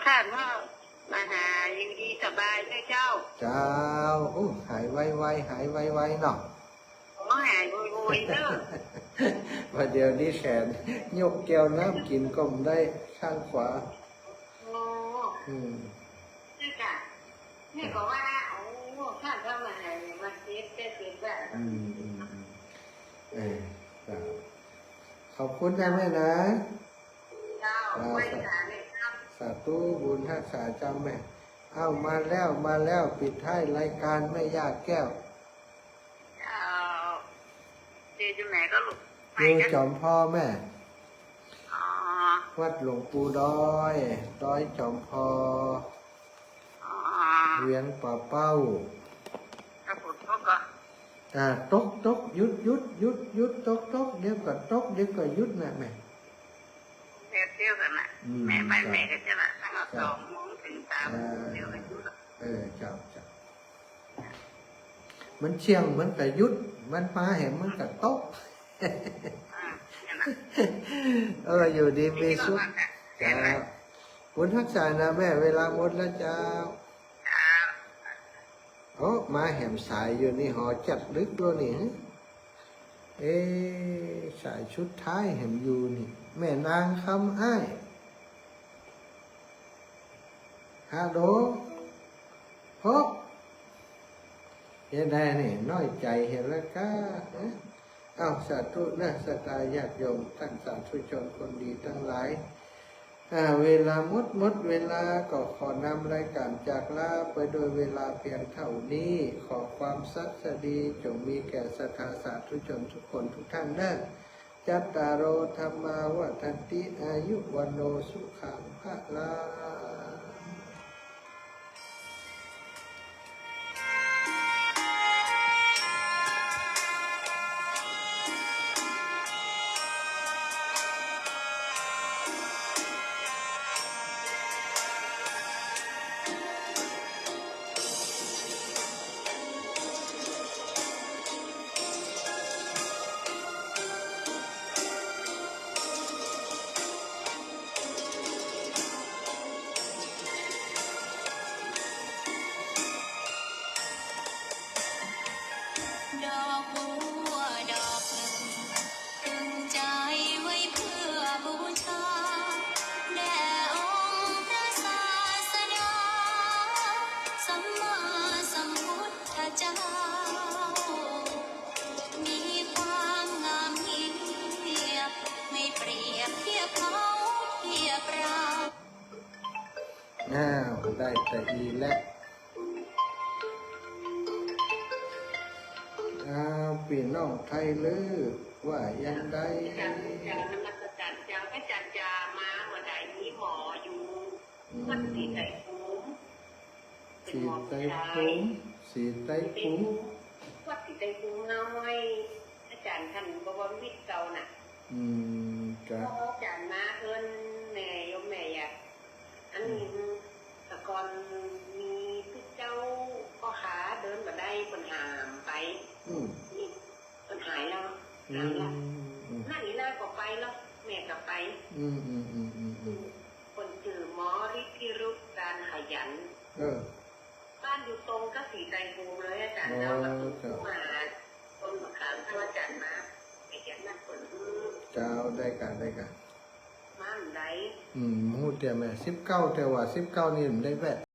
ท่านว่ามาหาอยู่ดีสบายด้วยเจ้า เจ้า โอ้ หายไวๆ หายไวๆ เนาะ ขอหายไวๆ เด้อ ว่าเดี๋ยวนี้แขนยกแก้วน้ำกิ๋นก็บ่ได้ ข้างขวา โอ้ อืม นี่จ้ะ นี่ก็ว่า โอ้ ท่านก็มาหาย มาเจ็บ เจ็บ เจ็บแบบ อืม อืม อืม เออ เจ้า ขอบคุณนะแม่นะ เจ้า เจ้า ไหว้สาเจ้า สาธุ บุญฮักษาเจ้าแม่ เอ้า มาแล้ว มาแล้ว ปิดท้ายรายการแม่ย่าแก้ว เจ้า อยู่จุดไหนก็ลูก อยู่จอมพอแม่ อ๋อ วัดหลวงปู่ดอย ดอยจอมพอ อ๋อ เวียงป่าเป้า แล้วฝนตกก็ อ่า ตก ตก หยุด หยุด หยุด หยุด ตก ตก เดี๋ยวก็ตก เดี๋ยวก็หยุดน่ะแม่ แบบเดียวกั๋นน่ะ อืม แม่ไป เจ้า แม่ก็จะละตั้งแต่ เจ้า สองโมงเถิงสามโมง อ่า เดี๋ยวก็หยุดละ เออ เจ้า เจ้า มันเสี้ยงมันก็หยุด มันมาแหมมันก็ตก อ่า นั่นน่ะ เออ อยู่ดีมีสุข เจ้า บุญฮักษานะแม่ เวลาหมดแล้วเจ้า เจ้า โอ้ มาแหมสายอยู่นี่ หอจัดลึกแล้วนี่ เอ๊ะ สายสุดท้ายแหมอยู่นี่ แม่นางคำอ้าย ฮัลโหล โฮะ เฮ็ดใดนี่ น้อยใจ๋เหียละก้า เอ๊ะ เอ้า สาธุนะ ศรัทธาญาติโยม ต้านสาธุชนคนดีตังหลาย อ่า เวลาหมด หมดเวลา ก็ขอนำรายการจากลาไปโดยเวลาเพียงเท่านี้ ขอความสัสดีจงมีแก่ศรัทธาสาธุชนทุกคนทุกท่านเด้อ จัตตาโร ธัมมา วัฑฒันติ อายุ วัณโณ สุขัง พะลัง ดอกบัวดอกหนึ่ง ตรึงใจไว้เพื่อบูชา แด่องค์พระศาสดา สัมมาสัมพุทธเจ้า มีความงามเทียบ ไม่เปรียบเทียบเขาเทียบเรา อ้าว ได้แต่อี้แหละ อ้าว ปี้น้องไทยลือ ว่าอย่างใด เจ้า เจ้า นมัสการเจ้า อาจ๋ารย์จ๋า มาเมื่อใดมีหมออยู่ อืม วัดศรีไตรภูมิ เป็นหมอผู้ชาย ศรีไตรภูมิ ศรีไตรภูมิ วัดศรีไตรภูมิน้อย อาจ๋ารย์ต้านบวรวิทย์เก่าน่ะ อืม เจ้า พออาจ๋ารย์มาเฮือนแม่โยมแม่อยาก อันนี้ อืม แต่ก่อนมีตุ๊เจ้าพ่อขาเดินบ่ได้ เปิ้นหามไป อืม นี่เปิ้นหายแล้ว อืม หายแล้ว อืม นั่นนี่นาก็ไปแล้ว แม่ก็ไป อืม อืม อืม อืม อืม เปิ้นจื้อหมอฤทธิ์ เออ บ้านอยู่ตรงกับสีไตรภูมิเลยอาจ๋ารย์ อ๋อ เจ้า ก็คือ เจ้า มาต้นมะขาม ถ้าอาจ๋ารย์มา ไปเก็บน้ำฝน เจ้า ได้กะ ได้กะ มาได้ อืม ฮู้เตื้อแม่ สิบเก้า แต่ว่าสิบเก้านี่บ่ได้แวะ